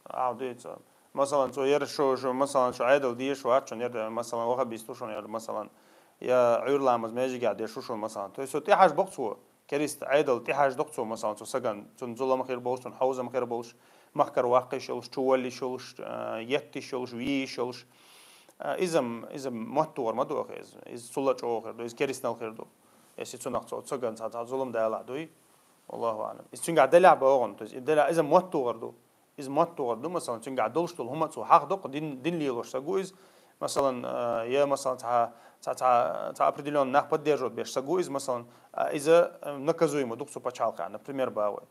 Ӏа дийца. Масалан, цо яра шу, шу, масалан, шу Ӏедал дезаш вац шуна, яра, масалан, ваххабист ву шуна, яра, масалан, я Ӏуьйра ламаз межигехь деш ву шуна, масалан. То есть, цо тӀехьажа боккху цо, керист Ӏедал тӀехьажа доккху цо, масалан, цу саган, цунна зулам хир болуш, цунна хьовзам хир болуш, махкара ваккха йиш йолуш, чу валла йиш йолуш, а, етта йиш йолуш, вийя йиш йолуш. А, иза-м, иза мотт тухар ма ду, ахи, иза. Иза цул а чӀогӀа хир ду, иза керистанал хир ду. Если цунах цо, цу саган цхьа, цхьа зулам далахь дуй, Аллаху аълам. Иза цуьнгахь делахь богӀун, то есть, и делахь, иза мотт тухар ду. Иза мотт тухар ду, масалан, цуьнгахь долуш долу хӀума цо хьахдоккху, дин, дин лелош саг ву иза, масалан, а, я, масалан, цхьа, цхьа, цхьа, цхьа определённый нах поддерживать беш саг ву иза, масалан, а, иза, а, наказуемо ду-кх цу пачхьалкхехь, например, бахьа вай.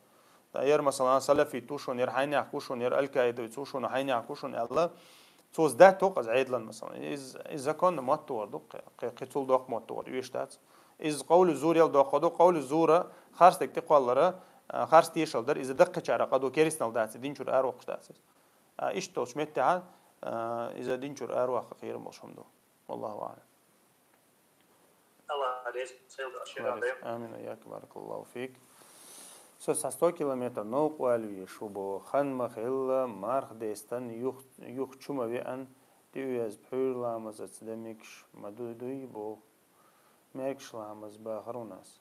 Яра, масалан, салафит ву шуна, яра хьайнехк ву шуна, яра аль-Каидовец ву шуна, хьайнехк ву шуна аьлла, цо сдать доккху иза Ӏедалан, масалан. Иза, иза законно мотт тухар ду, кхе, кхе, кхе цул доккха мотт тухар оьшуш дац. Иза къовлу зур ял доккху ду, къовлу зура харц дерг тӀекхоллара, а, харц тешал дар, иза даккхачара къа ду, керистанал дац, дин чуьра аравоккхуш дац иза. А, иштта долчу меттехьа, а, иза дин чуьра араваккха кхерам болуш хӀума ду. Валлаху аълам. Аллах реза хилда шуна. Аллах реза. Амин, ва ийяк, баракаллаху фик. Со цхьа сто километр новкъа вала везаш ву боху, хан ма хилла, марха дестан, юха, юха чу ма веана, тӀеоьза пхьуьйра ламазаца дан мегаш ма ду, дуй боху. Мегаш ламаз бахар ву ас.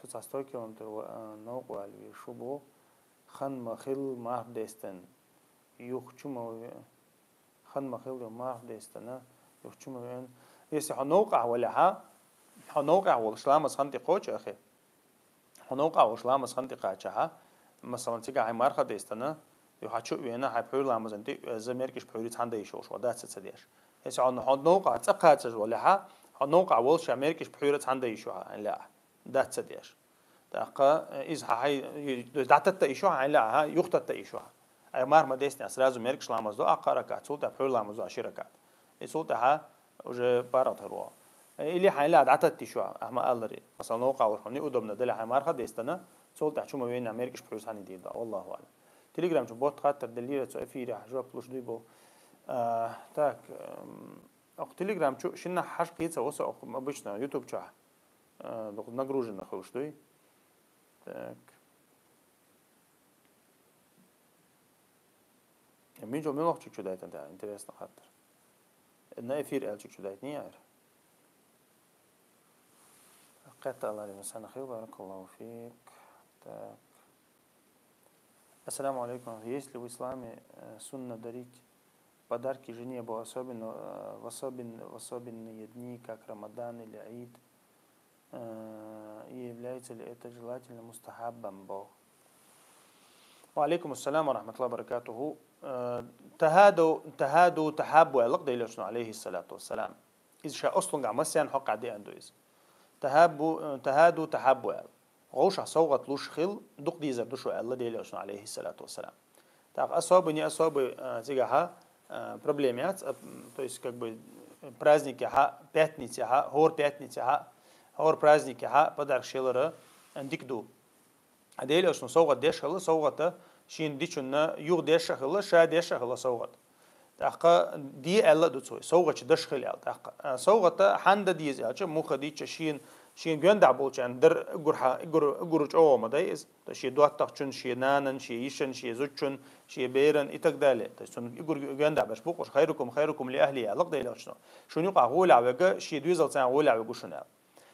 Со цхьа сто километр ва-, а, новкъа вала везаш ву боху, хан ма хилла, марха дестан, юха чу ма ве-, хан ма хилла, марха дестана, юха чу ма веана. Если хьо новкъахь валахьа, хьо новкъахь волуш ламаз хан тӀекхочу, ахи. Хьо новкъахь волуш ламаз хан тӀекхачахьа, масалан, цигахь хьайн марха дестана, Юха чу вена хьай пхьуьр ламазан тӀе, э, за меркӀаш пхьуьри цхьан дайш йолуш ва, дац ца деш. Эс хьо, хьо новкъа цӀа кхачаш валехьа, хьо новкъа волуш а меркӀаш пхьуьра цхьан дайш ва хьан лаьа, дац ца деш. ТӀаккха, э, иза хьа хьай, то есть дӀататта иш ва хьан лаьа, юхататта иш ва. Ай марха ма деснехь, сразу меркӀаш ламаз до аккха ракат, цул тӀаьхьа пхьуьр ламаз до аши ракат. И цул тӀаьхьа уже паргӀат хир ву. Или хьайла дӀататта иш ва, ахма аллари. Масала, новкъа вур хьуна неудобно дали хьай марха дестана, цул тӀаьхьа чу ма вена меркӀаш пхьуьрса хьани дийр да. Валлаху аълам. Телеграм чу бот хаттар делира цо эфире жоп луш дуй бо. А, так, эм, ох, Телеграм чу шинна хьаш кхийца васа ох, обычно YouTube чу. А, дох нагружено хилш дуй. Так. Э, мин жо мелохчик чу дайтан да, интересно хаттар. На эфир элчик чу дайтан яр. Кхетта Аллах, Римасана хил, баракаллаху фик. Так. Ассаламу алейкум. Есть ли в исламе, э, сунна дарить подарки жене, бо-, особенно, э, в особен-, в особенные дни, как Рамадан или Ид? Э, и является ли это желательным мустахаббом, бо? Ва алейкум ассалам ва рахматуллахи ва баракатуху. Э, тахаду, тахаду, тахаббу, аллах Делошну, алейхи салату вассалам. Из ша ослунга масян хокъа де анду из. Тахаббу, э, тахаду, тахаббу, ал. Гъовша совгъат луш хил, дукъ дизар душу, алла Делошну, алейхи салату вассалам. Так, особый, не особый, э, цигахьа, э, проблема яц, э, м, то есть, как бы, э, праздник яха, пятница яха, хор пятница яха, хор праздник яха, подарок шелара, э, дик ду. А Делошну совгъат деш хила, совгъата шин дичунна юг деш хила, ша деш хила совгъат. ТӀаккха ди аьлла ду цой, совгъачу даш хила аьлла. ТӀаккха, а, совгъата хьанда деза аьлча, муха дича шин, шин гонда болчан дар гурха, гур, гур чӀогӀа ма дай из. То ши доттагъчун, ши нанан, ши йишан, ши зудчун, ши беран и так далее. То есть цун гур гонда баш букъуш, хайрукум, хайрукум ли ахли аьлла Делошну. Шун юкъа гӀула вега, ши дуьзал цан гӀула вегу шуна.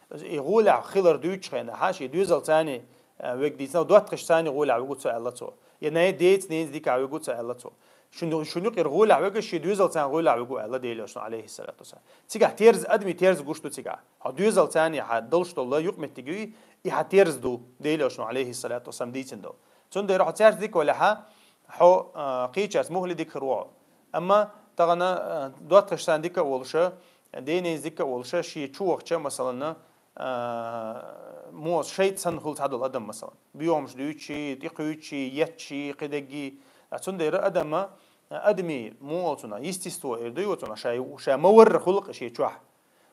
И гӀулахь хилар дуьйцу хенахьа, ши доьзалцани, э, вег дийцина, доттагӀашцани гӀулахь вегу цо аьлла цо. Я най дейц, нейц дика вегу цо аьлла цо. Шуну, шуну къир гӀулахь вега, ши доьзалцан гӀулахь вегу аьлла Делошну, алейхи салату вассалам. Цигахь терз, адми терз гуш ду цигахь. Хьо доьзалцани хьа долуш долу юкъметтиги, и хьа терз ду Делошну, алейхи салату вассалам, дийцина долу. Цундела хьо цаьрца дика валахьа, хьо, а, кхечаьрца мухли дика хир ву. Амма тахана, а, доттагӀашцан дика а волуша, Ден-неназ дика а волуша, шен чу вахча, масалана, а, муас шайта санна хуьлу цхьадолу адам, масалан. Боьхамаш дуьйцучий, тӀекхуьйцучий, еттачий, кхидеггий. А цундела адама, а, адами муалцуна, естество эр дуй оцуна, шай, ша ма варра хуьлу шен чохь.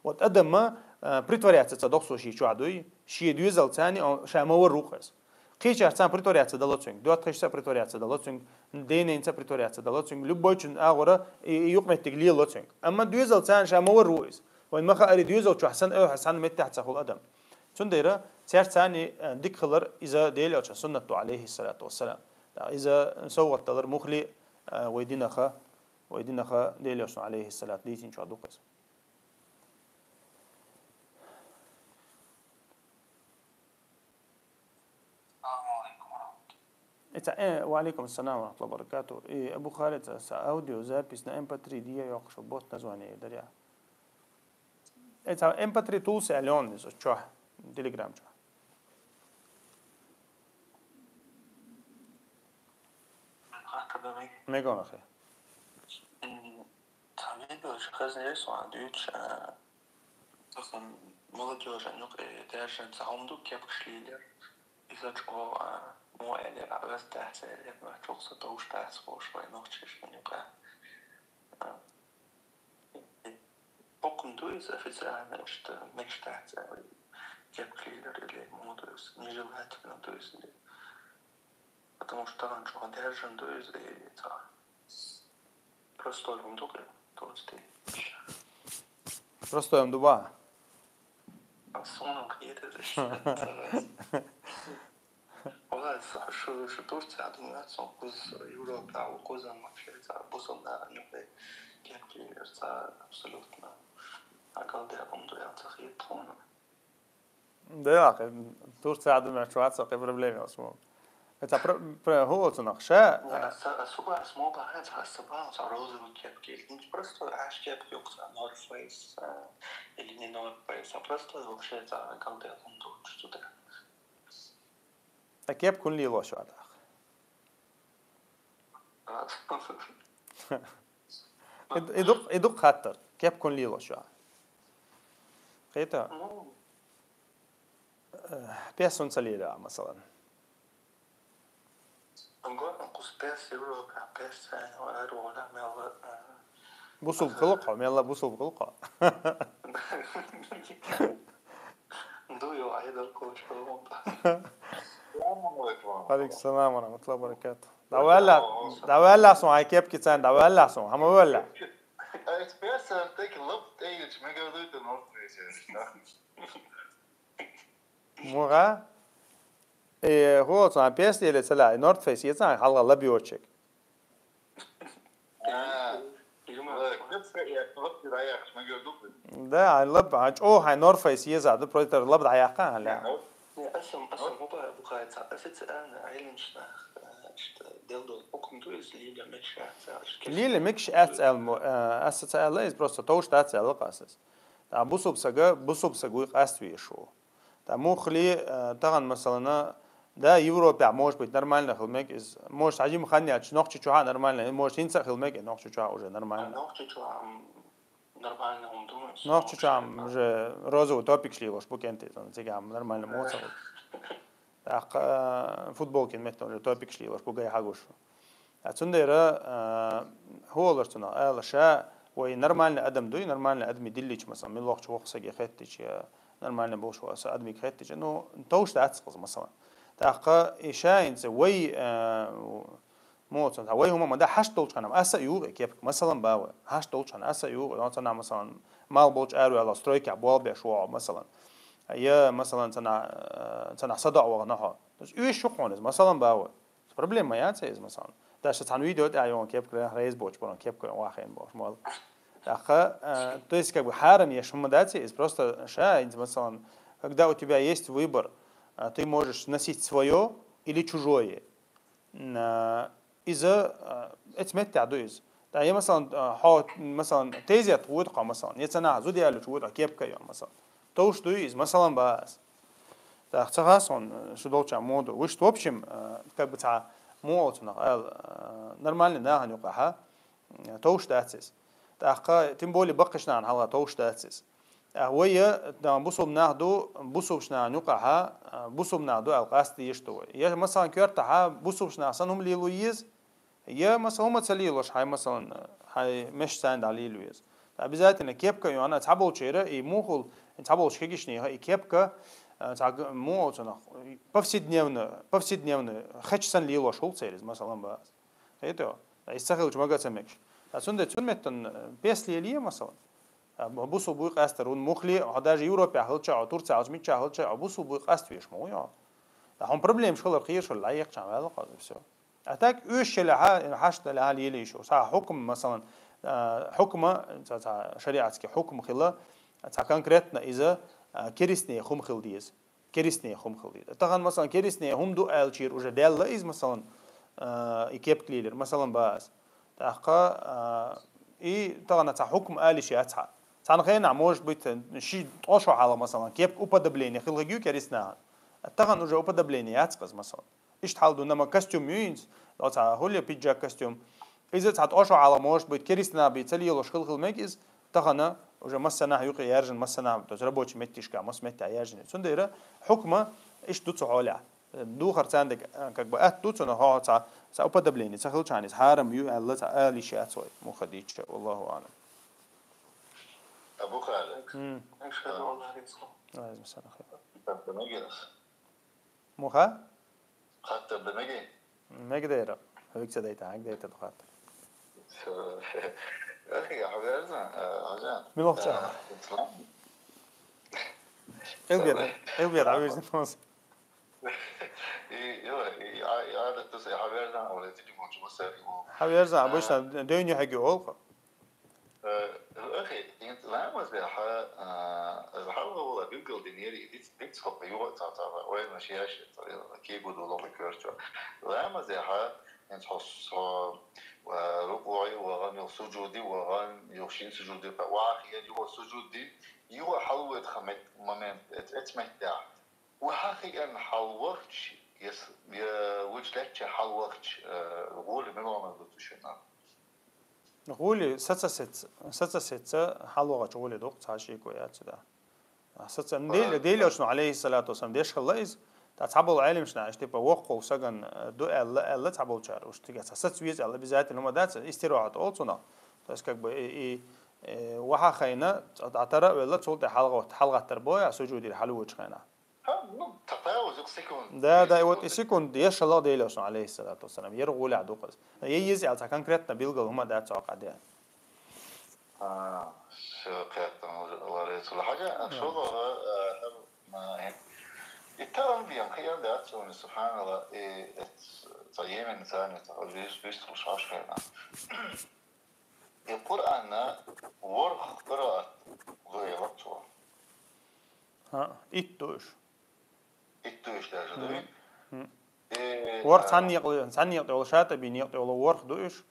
Вот адама, а, притворяться ца дохсо шен чохь дуй, шен доьзалцани, а, ша ма варра ву-кх иза. Кхечаьрца притворяться дала цуьнга, доттагӀашца притворяться дала цуьнга, ден-ненца притворяться дала цуьнга, любойчун агӀора и, и юкъаметтиг лело цуьнга. Амма доьзалцани ша ма варра ву иза. Вайн ма хаари доьзал чохь сан, ой, сан меттехь ца хуьлу адам. Цундела цаьрцани, э, дика хилар иза Делан Элчан суннат ду, алейхи салату вассалам. Иза совгӀат далар мухли, э, вай динаха, вай динаха Делан Элчан, алейхи салат, дийцинчохь ду-кх иза. Салам алейкум ва рахматуллах. Ица, э, ва алейкум ассалам ва рахматуллахи ва баракатух. И Абу Халид, ца аудиозапись на эм пэ три дия йоккхуш, бот название дарья. Ица эм пэ три тулси алён иза чохь, Telegram чохь. Мегон ахи. Цхьа видео хезна яра суна дуьйцуш, а, тахана молодёжан юкъе даьржина цхьа хӀума ду кепкаш лелар. Иза чӀогӀа, а, мо аьллера, а, вест дац аьллера, нах чӀогӀа са товш дац бохуш вай нохчашна юкъа. А, боккъун ду иза официально, иштта мегаш дац аьлла, кепка лелар или мо ду иза, нежелательно ду иза или. Потому что тахана чӀогӀа даьржина ду иза, и цхьа простой хӀума ду-кх, толстый. Простой хӀума ду, ба? А суна кхета иза. Валлай, шу, шу Турция а ду, сон кхуза Европа а ву, кхуза вообще цхьа бусалба нахана юкъе кепка лелар цхьа абсолютно. А галде хӀума ду аьлла ца хета тхуна. Да, Турция а ду, мегаш вац, кхин проблема йолуш ма. Ца пр-, пр-, хӀу оцунах ша? Аса, аса, аса мо бахьана, аса, аса бахьана, аса розовый кепка, или, ну, просто аш кепка йоккху, аса North Face, а, или не North Face, а просто вообще ца галде хӀума ду чу туда. А кепка хӀунда лелош ву тӀаккха? И, и дукха, и дукха хаттар. Кепка хӀунда лелаш ю? Кхетий? Пес хӀунда ца лелаш, масалан? Ангуатна кус пес Европа, пес цайна вара вара мелла. Бусулба хилу хьо, мелла бусулба хилу хьо. Ду ё, айдар коч хилу. Салам алейкум. Алейкум салам ва рахматуллахи ва баракатух. Давай ла, давай ла сон, ай кепки цан, давай ла сон, хама вала. Ай пес артек лап тейч, мега дуйта норт весен. Муха? Э, хо, цан пес лелаш ца лай, North Face ецан хьалха лабиочек. Да, ай лаб, ай чӀо, ай North Face еза, да, против лаб да яка, ай ла. Не, асам, асам, хупа, бухайца, асица, ан, айлинчна, что, делдо, окунду из лиля мекша, ца, аш кеш. Лиля мекш ац эл мо, э, асица эл из просто товш да ца эл касас. Да, бусуб сага, бусуб сагуй каст вешу. Та мухли, э, таган, масалана, да, Европе, может быть, нормально хилмек, из, может, один хан яч, нохчи чуха нормально, может, инца хилмек, нохчи чуха уже нормально. Нохчи чуха, м, нормально, ум думаю. Нохчи чуха, м, уже розовый топик шли, лош букенты, там, цигам, нормально, моца. Так, э, футболки меттон уже топик шли, лош бугай хагуш. А цундера, а, хӀу олар цунах, аьлла, ша вай нормальный адам дуй, нормальный адми диллича, масалан, мел воккхача воккха саге хеттича, я нормальный болуш ваца адмига хеттича, ну, товш дац кхуза, масалан. ТӀаккха и ша инца вай, а, муха цунах, вай хӀума ма да, хьашт долчу ханам, аса а югӀу и кепка, масалан, ба вай, хьашт долчу ханам, аса а югӀу, ну, цанах, масалан, мал болчу араваьлла, стройкехь болх беш вогӀу, масалан. Я, масалан, цанах, а, цанах садоӀа вахана хьо. Уьш шу хьуна иза, масалан, ба вай. Проблема ма яц иза, масалан. Даже цхьана видео тӀе а йогӀун кепка, рейс боч, баран кепка вахийна бош, мол. ТӀаккха, э, то есть, как бы, хьарам еш хӀума дац иза, просто ша, инца, масалан, когда у тебя есть выбор, а, ты можешь носить своё или чужое. М, а, иза, а, эц меттехь ду иза. Да, я, масалан, а, хьо, масалан, тезет вуд хьо, масалан, я ца нах зуд ялучу вуд хьо кепка йон, масалан. Товш дуй иза, масалан, ба ас. Так, ца хас он, э, шу долча моду. Вуш, в общем, э, как бы ца муха цунах, ал, э, нормальный нахана юкъахьа, э, товш дац иза. ТӀаккха, тем более, баккхиш нахана хьалха товш дац иза. А вай, э, да, бусулба нах ду, бусулбаш нахана юкъахьа, э, бусулба нах ду, ал къаста еш ду вай. Я, масалан, коьртахьа, бусулбаш нах сан хӀума лело еза, я, масалан, хӀума ца лелош, хьай, масалан, хьай меш цайна дӀа лело еза. Обязательно кепка йона, цхьаболчера, и мухул, цхьаболчу кегишнеха, и кепка, а, цхьа г-, муха цунах, повседневно, повседневно, хеч сан лелош хул церез, масалан, бац. Хето? И ца хилча мага ца мегаш. А цунда цун меттан, э, пес лелие, масалан. А бу-, бусул буй къастар, вун мухли, хьо даже Европе хилча, хьо Турция хилча, мича хилча, хьо бусул буй къаст веш, мо, йо. Да хьон проблемаш хилар, хийршал, ла екчан, ваьлла, кхаза, всё. А так, уьш шелехьа, хьашт далехьа лелийш ву. Ца хьукм, масалан, а, хьукма, ца, ца, шариатский хьукм хила, ца конкретно иза, а, керистне хум хила деза. Керистне хум хила деза. Тахан, масалан, керистне хум ду аьлчийра уже даьлла иза, масалан, а, и кепка лелира, масалан, бац. ТӀаккха, а, и тахана ца хьукм алиш яц хьа. Цхьана хенахь, может быть, ши ткъо шо хьалха, масалан, кепка уподобление хила хигаю керистнахана. Тахан уже уподобление яц кхаза, масалан. Иштта хьал ду, нама костюм ю инца, оцхьа хӀулле пиджак костюм. Иза цхьа тӀошо хьалха, может быть, кериста нах бий ца лелош хила хила мега иза, тахана уже массанахьа юкъе яьржина, массанахьа, то есть рабочий меттишка, масса метта яьржина. Цундела хьукма иштта ду цу хьолехь. Духар цандек, как бы, атта ду цунах, хьо цхьа, цхьа уподобление ца хилчахьана иза хьарам ю аьлла, цхьа ала йиш яц вай, муха дийча, валлаху аӀлам. Абу Халид. М. Ашхаду ан ла иляха иллаллах. Алейкум салам. Хаттар ма гирас. Муха? Хаттар да меги? Мега дера. Хьоьга ца дайта, хьоьга дайта ду хаттар. Всё. Эх, я хьо верзан, а, Хьажан. Мила вахча? А, салам. Элбет, элбет, хьо верзан тонс. И, ё, и, а, и адат туса, я хьо верзан, ола тиги мочу маса, и, о. Хьо верзан, а, обычно, дойни хьоьга олха. Э, эх, и, ламаз я хьо, а, хьалха вала билгал динери, диц, диц хопа юга ца, ца, вай на шияш, ца, кигу ду лоха кёрчо. Ламаз я хьо, эн хос, хо, а, рукуи ваган, ё сужуди ваган, ё шин сужуди, ка, вахи, ё юга сужуди, юга хьалвет хамет момент, эт, эт меття. Ва хьахиъан хьалвахча, я с-, я вуч лечча хьалвахч, э, гули милона гутушина. ГӀули саца сеца, саца сеца хьалвагӀача гӀули дукха цхьа шийко яц да. Саца Дели Дели очну алейхиссалату вассалам деш хилла из. Та цхьабол гӀелимшна аш типа воккхул саган ду аьлла аьлла цхьаболчар уж тига ца сац виз аьлла обязательно ма дац истирохат олцуна. То есть как бы и и ваха хайна атара велла цул тӀе хьалгӀат хьалгӀаттар боя сужудир хьалвуч хайна. Ну, такая уже секунд. Да, да, и вот и секунд ешала Дели очну алейхиссалату вассалам. Ер гӀуля дукъаз. Е ез аьлца конкретно билгал хӀума дац ока де. А, всё, кхеттам уже ларецул хьажа, а шолгӀа, а, а, и таам биям хиян дац уни, субханалла, и эт ца Йемен цани ца вис вис шаш хайна. И Къуръанна ворх къираат гойла цо. ХӀа, ит душ. Ит душ даже, да? Э, Ворх цхьан некъ, цхьан некъ йола шата би некъ йола ворх душ.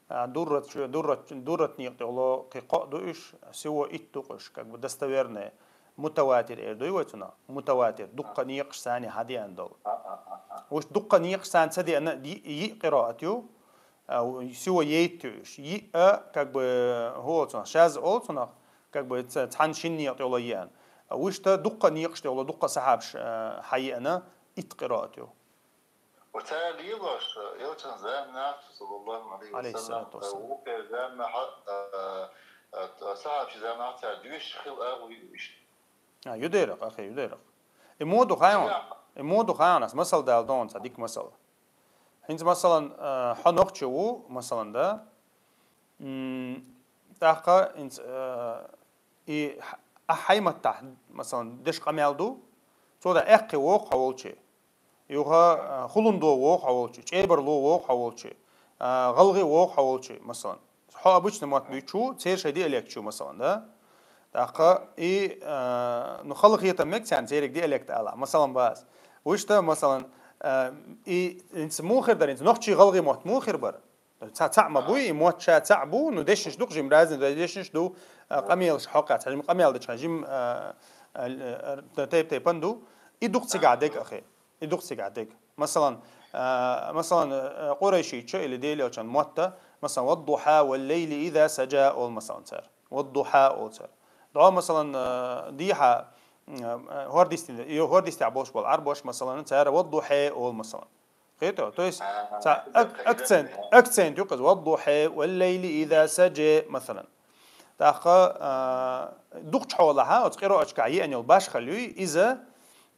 А, дуррат, дуррат, дуррат некъ йола кхи кхо душ. Всего ит дукъуш, как бы достоверное. Мутаватир эр дуй вай цуна? Мутаватир. Дукха некъш сани хьадиан дол. Уш дукха некъш сан ца диана ди-, и къираат ю. А, у-, всего ейт ю уш. И, а, как бы, хо цуна, шаз ол цуна, как бы, ц-, цхьан шин некъ йола ян. А, уш та дукха некъш йола, дукха сахабш, а, хьаиана, ит къираат ю. Оцар лилош, Элчан заманахь, саллаллаху алейхи ва саллям, Алейхиссалату вассалам. Укер заманахь, а, а, сахабчи заманахь цар душ хил агу иш. А, юдерах, ахи, юдерах. И моду хайон, и моду хайон, ас масал дал дон, ца дик масал. Хинц масалан, а, хо нохчи ву, масалан, да. М, тахка, инц, а, и х-, а хайматтахь, масалан, деш къамел ду, цо да эккхи вох хьаволчи. Юха, а, хулундо вох хьаволчи, чӀебарло вох хьаволчи, а, гӀалгӀи вох хьаволчи, масалан. Хьо обычно мат буйчу, цер шай диалект чу, масалан, да? Тахка и, а, ну, халахета мек цян церик диалект ала, масалан, бас. Вишта, масалан, а, и инц мухир дар, инц нохчи гӀалгӀи мот мухир бар. Ца, ца ма буй, и мот ша ца бу, ну, дешниш дук жим разный, да, дешниш ду, а, къамелш хьока, ца жим къамел дечка, жим, а, а, а, тайп-тайпан ду, и дук цига дег ахи. И дук цига дег. Масалан, а, масалан, а, Къурайшича или Дели Элчан мотта, масалан, «Ваддуха, валлейли иза саджа», ол, масалан, цар. «Ваддуха», ол цар. Да, масалан, а, диха, а, а, хордисти, и хордисти болш бол, ар бош, масалан, цар «Ваддухе», ол, масалан. Хето? То есть, ца ак-, акцент, акцент юкъаз, «Ваддухе, валлейли иза саджа», масалан. Тахка, а, дукчхьола, ха, оц къираочка, е анил баш халюй, иза,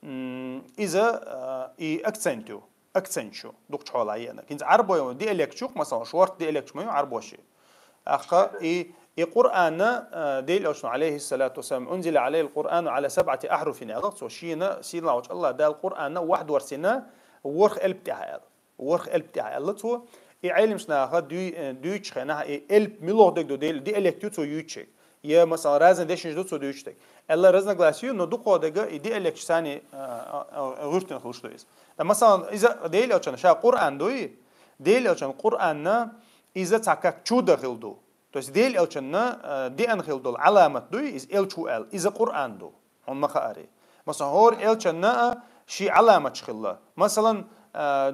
м, иза, а, и акцент ю, акцент шу, дукчхьола, е ана. Кинц арбой, диалект чух, масалан, шорт диалект мою, арбоши. Ахка, и, и Къуръанна, а, Дели Элчну, алейхиссалату вассалам, «Унзила алейхи Къуръану аля сабъати ахруфин», аллах, цо шина, сила уч Аллах, дал Къуръанна вахд варсина, ворх элп тяхал. Ворх элп тяхал, цо, и гӀелимшнаха дуй-, э, дуйч хена, и элп милох дег ду Дели, диалект ю цо ючек. Е, масалан, разный дешниш ду цо дуйчтек. Элла разногласию, но дукъо дега и диалект сани, а, а, а, гуртин хулш ду из. Да, масалан, иза Дели Элчан ша Къуръан дуй, Дели Элчан Къуръанна иза ца как чудо хил ду. То есть Дели Элчанна, а, диан хил дол аламат дуй, из элчу ал, иза Къуръан ду. Хьун ма хаари. Масалан, хӀор Элчанна а ши аламат хилла. Масалан, а,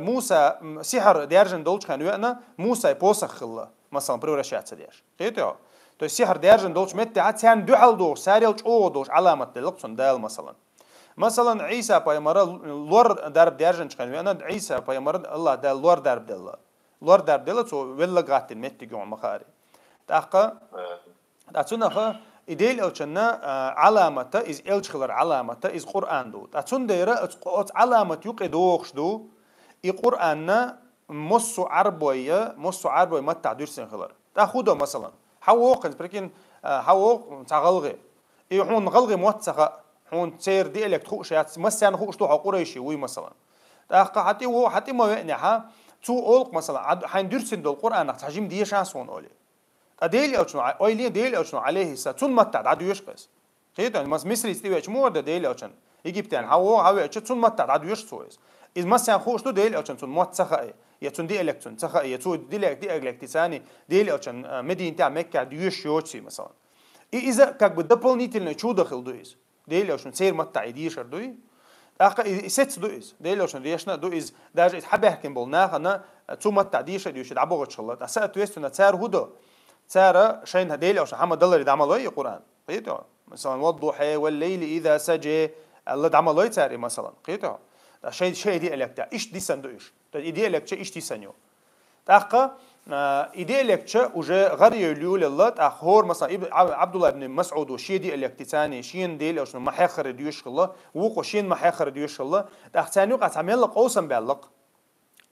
Муса, м, сихьр держан долчхан веана, Мусай посох хилла. Масалан, превращаться деш. Хето? То есть сихьр держан долч метте, а цян дуьхьал душ, сарел чӀо душ аламат деллак цун дал, масалан. Масалан, Иса пайгамара лор дарб держан чхан веана, Иса пайгамара Аллах дал лор дарб делла. Лор дарб делла, цо велла гаттин метте гюн ма хаари. Тахка, да цунаха, и Дели Элчанна, а, аламата, из элч хилар аламата, из Къуръан ду. Да цун дейра, оц, оц аламат юкъе дохш ду, и Къуръанна, Моссу арбой, моссу арбой маттахь дуьрсин хилар. ТӀа худо, масалан. Хьа вохкинс, прикинь, а, хьа вох ца гӀалгӀи. И хьун гӀалгӀи мотт ца хаъ, хьун цер диалект хууш яц, массян хууш ду хьо къурайши вуй, масалан. ТӀаккха хьати во, хьати ма веъни хьа, цу олк, масалан, ад-, хьайн дуьрсин дол Къуръанах ца жим дешан сон оли. ТӀа Дели Элчано, ой, ле Дели Элчано, алейхи са, цун маттахь дӀадуьйш кхес. Хетан, мас Мисриц тӀе веч мур да Дели Элчан. Египтян, хьа во, хьа веч, цун маттахь дӀадуьйш цо из. Из массян хууш ду Дели Элчан, цун мотт ца хаъи, я цун диалект цун ца хаъи, я цу диалект, диалект цани, Дели Элчан, а, Мединтя, Мекка дюьйш йоч си, масалан. И иза как бы дополнительное чудо хил ду из. Дели Элчан, цер маттахь и дешар дуй. ТӀаккха и, и сецца ду иза. Дела аьлча дешна а ду иза. Даже иза хьабаьхкина болу нахана цу маттахь деша а дуьйцуш дӀабохучу хилла. ТӀаккха соответственно цара хӀун до? Цара шайна Дела аьлча хьама даларе дӀа ма лой и Къуръан. Кхетий хьо? Масалан, «Ваддухье, валлейли иза саже», аьлла дӀа ма лой цара и, масалан. Кхетий хьо? ТӀаккха шайн, шайн диалектехь иштта дисина ду уьш. ТӀаккха и диалект иштта дисина ю. ТӀаккха, а, и диалектча уже гӀар йойла юлелла, тӀаккха хӀора, масалан, иб-, Ӏаб-, Ӏабдулла ибн МасӀуд ву шен диалектица, шена Дела аьлча ма хьеххара доьшуш хилла, вукхо шена ма хьеххара доьшуш хилла, тӀаккха царна юкъахь цхьа мелла къовсам баьлла-кх.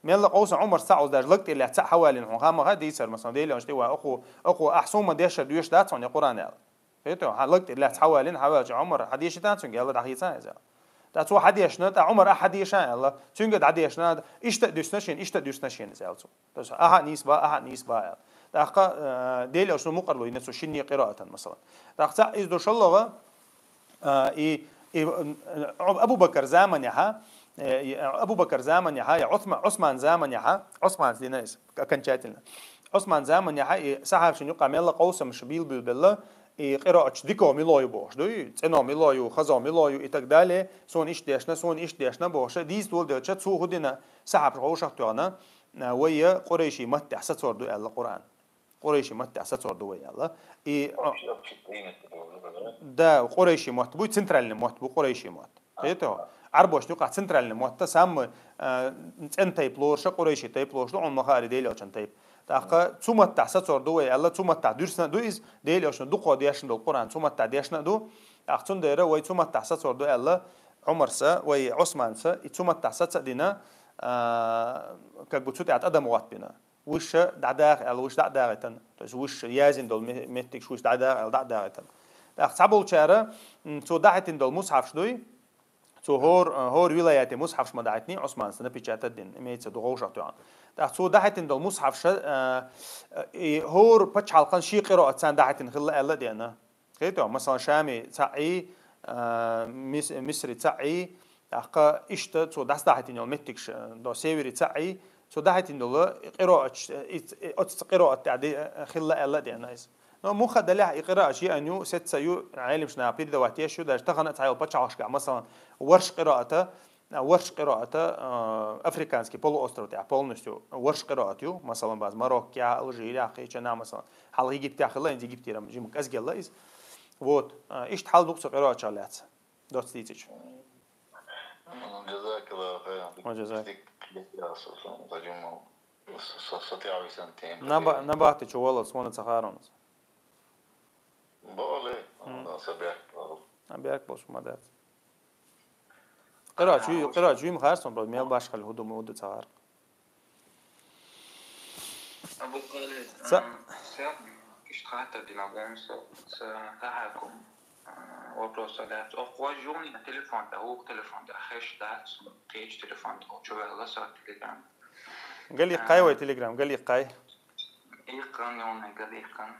Мелла къовсам Ӏумарс цхьа Ӏуза даже лаг тӀера лаьцна цхьаъ хьавалийна хьуна хаа ма хаьа дийцар, масалан, Дела аьлча тӀе ван, оха, оха ахь суна ма дешшара доьшуш дац хьуна и Къуръан аьлла. Кхетий хьо, хьан лаг тӀера лаьцна хьавалийна, хьаваьлча Ӏумара хьадешийта цуьнга аьлла дӀахийцина иза. ТӀаккха цо хьадешна, тӀаккха Ӏумара ахь хьадеша аьлла, цуьнга дӀадешна, иштта а дуьсна шена, иштта а дуьсна шена иза аьлла цо. То есть, ахьа а нийса бан, ахьа а нийса бан аьлла. ТӀаккха, э, Дела аьлча мукъарло йина цо шинне къираатан, масалан. ТӀаккха цхьаъ иза ду шоллагӀа, э, и, и, э, Абу Бакар заманехьа, э, и, э, Абу Бакар заманехьа, я Ӏусма-, Ӏусман заманехьа, Ӏусманца дина иза окончательно. Ӏусман заманехьа и сахьабашна юкъахь мелла къовсамаш бийлабелла, и къирааташ дикагӀа мила ю бохуш дуй, цӀенгӀа мила ю, хазагӀа мила ю и так далее, суна иштта дешна, суна иштта дешна бохуш, дийца доладелча, цо хӀун дина, сахьабаш вовшах а тоьхна, а, вай къурайши маттехь сацор ду аьлла Къуръан. Къурайши маттехь сацор ду вай аьлла. И, да, къурайши мотт бу, центральный мотт бу къурайши мотт. Кхетий хьо? Ӏарбошна юкъахь центральный мотт, самый, а, цӀена тайпа лоруш, къурайши тайпа лоруш ду, Ӏумма хаари Дела аьлчан тайпа. ТӀаккха цу маттахь сацор ду вай аьлла, цу маттахь дуьрсина а ду иза, Дела аьлча дукхо дешна долу Къуръан цу маттахь дешна а ду. ТӀаккха цундела вай цу маттахь сацор ду аьлла, Ӏумарса, вай Ӏусманца, и цу маттахь саца а дина, а, как бы цу тӀехь тӀадам гӀоттабина. Вуьш дӀадаха аьлла, вуьш дӀа а дагӀийтина. То есть вуьш яздина долу ме-, меттигаш вуьш дӀадаха аьлла, дӀа а дагӀийтина. ТӀаккха цхьаболчара, м, цо дахьийтина долу мусхьафаш дуй, цо хӀор-, хӀора вилаяте мусхьафаш ма дахьийтиний, Ӏусманца напечатать дина, имеется в виду, вовшах тоьхна. ТӀаккха цо дахьийтина долу мусхьафаш, а, и хӀора пачхьалкхан шен къираат царна дахьийтина хилла аьлла а деана. Кхетий хьо, масалан, Шами цхьаъ, а, Мис-, Мисри цхьаъ, тӀаккха иштта цо дӀасадахьийтина йолу меттигаш, а, до севери цхьаъ, цо дахьийтина долу къирааташ, и, и, оцу къираат тӀехь де-, хилла аьлла а деана иза. Но муха далехь и къирааташ еана ю, сецца ю, Ӏеламнаха передавать еш ю, даже тахана а цхьайолу пачхьалкхашкахь, масалан, варш къираата, варш къираата, а, африканский полуостров тӀехь полностью варш къираат ю, масалан, бац Мароккохь, Алжирехь, кхечанхьа, масалан, хьалха Египтехь хилла, хӀинца Египтера жима кӀезигелла иза. Вот, а, иштта хьал ду-кх цу къирааташах лаьцна. Доцца дийцича. Джазакаллаху хайран. Ва джазак. Дика, дика, я Султан, за джумал. Со, со, со тӀехь висан тема. Наба-, набахти чу валлалц вана ца харунас. Боле, М. Аллах са бехк болу. А бехк болуш ма дац. Къираат чу, къираат чу ма харцон, просто мел башхалла хӀу ду, ма хӀу ду ца хар. Абу Халид, Ца- а, сан иштта хаттар дина гонса, ца тахьакум, а, вопрос а дац. Ох, вай жугӀни телефон тӀа, вукху телефон тӀа хеш дац, кхечу телефон тӀа чу ваьлла со Telegram. Гали кхай вай Telegram, гали кхай. Иккхан, юна гали иккхан.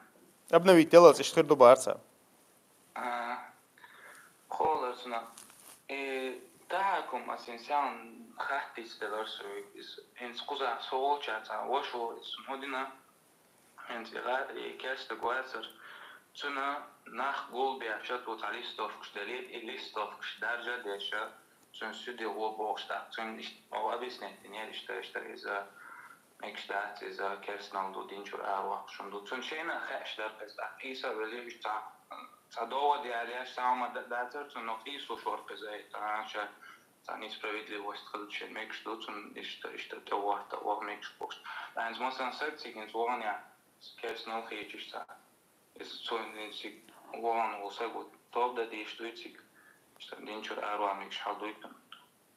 Обновить делалц, иштта хир ду барца. А, холарцна. Э, тахьакум ас ин сян хаттица делар суй, из, хӀинца кхузахь со волчаьрца вашо, из хӀун дина, хӀинца и гӀа-, и керста гуацар, цуьнан нах гулбеш, цо цхьа листовкаш делира, и листовкаш даржа а деша, цуьнан суьде гӀо бохуш даккха, цуьнан иштта, объяснить динера, иштта, иштта, иза, мегаш дац иза, керстанал ду, дин чуьра араваккхуш хӀума ду. Цунна шайна а хаьаш дара иза, тӀаккха Ӏийса велира, уьш цхьа, цхьа догӀа де аьлла, еш, цхьа хӀума д-, дацара цунна, но Ӏийсуш вара иза, тӀаккха цхьа несправедливость хилча, мегаш ду, цунна иштта, иштта тӀе вахта, ваха мегаш бохуш. ТӀаккха хӀинца, масалан, саг цига хӀинца вахана, керстанал хеташ цхьа. Иза цо хӀинца цига вахана волу саг ву, тоба дан дийш дуй цига, иштта дин чуьра араван мегаш хьал дуй цунна.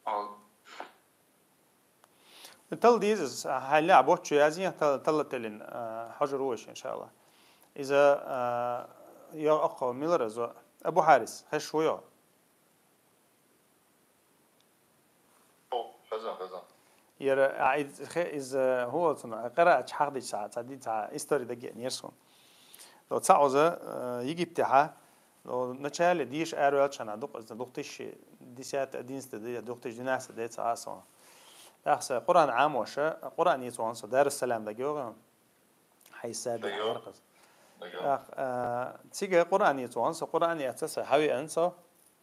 Ал- Тала деза, хьаллехь боцчу язйина, тала, тала теллина, а, хьожур ву аша, иншалла. Иза, а, йо, оккхо, милара зо? Абу Хьарис, хезаш ву йо? О, хезна, хезна. Яра, а, из, хе, иза, хӀу оцуна, къираатчу хьахдича цхьа, цхьа ди-, цхьа истори дагеънера суна. До цхьа оза, а, Египтехьа, Начале дийша араваьлча хьана дукха, дукха тысяча десятый, одиннадцатый де, дукха тысяча двенадцатый де ца а со. ТӀаккха сан Къуръан Ӏамоша, Къуръан ецван со, Дарус-Салам дага йогӀу. Хьайса де Дага. Яркъас. Дага. ТӀаккха, а, цига Къуръан ецван со, Къуръан яца сан хьавеан со.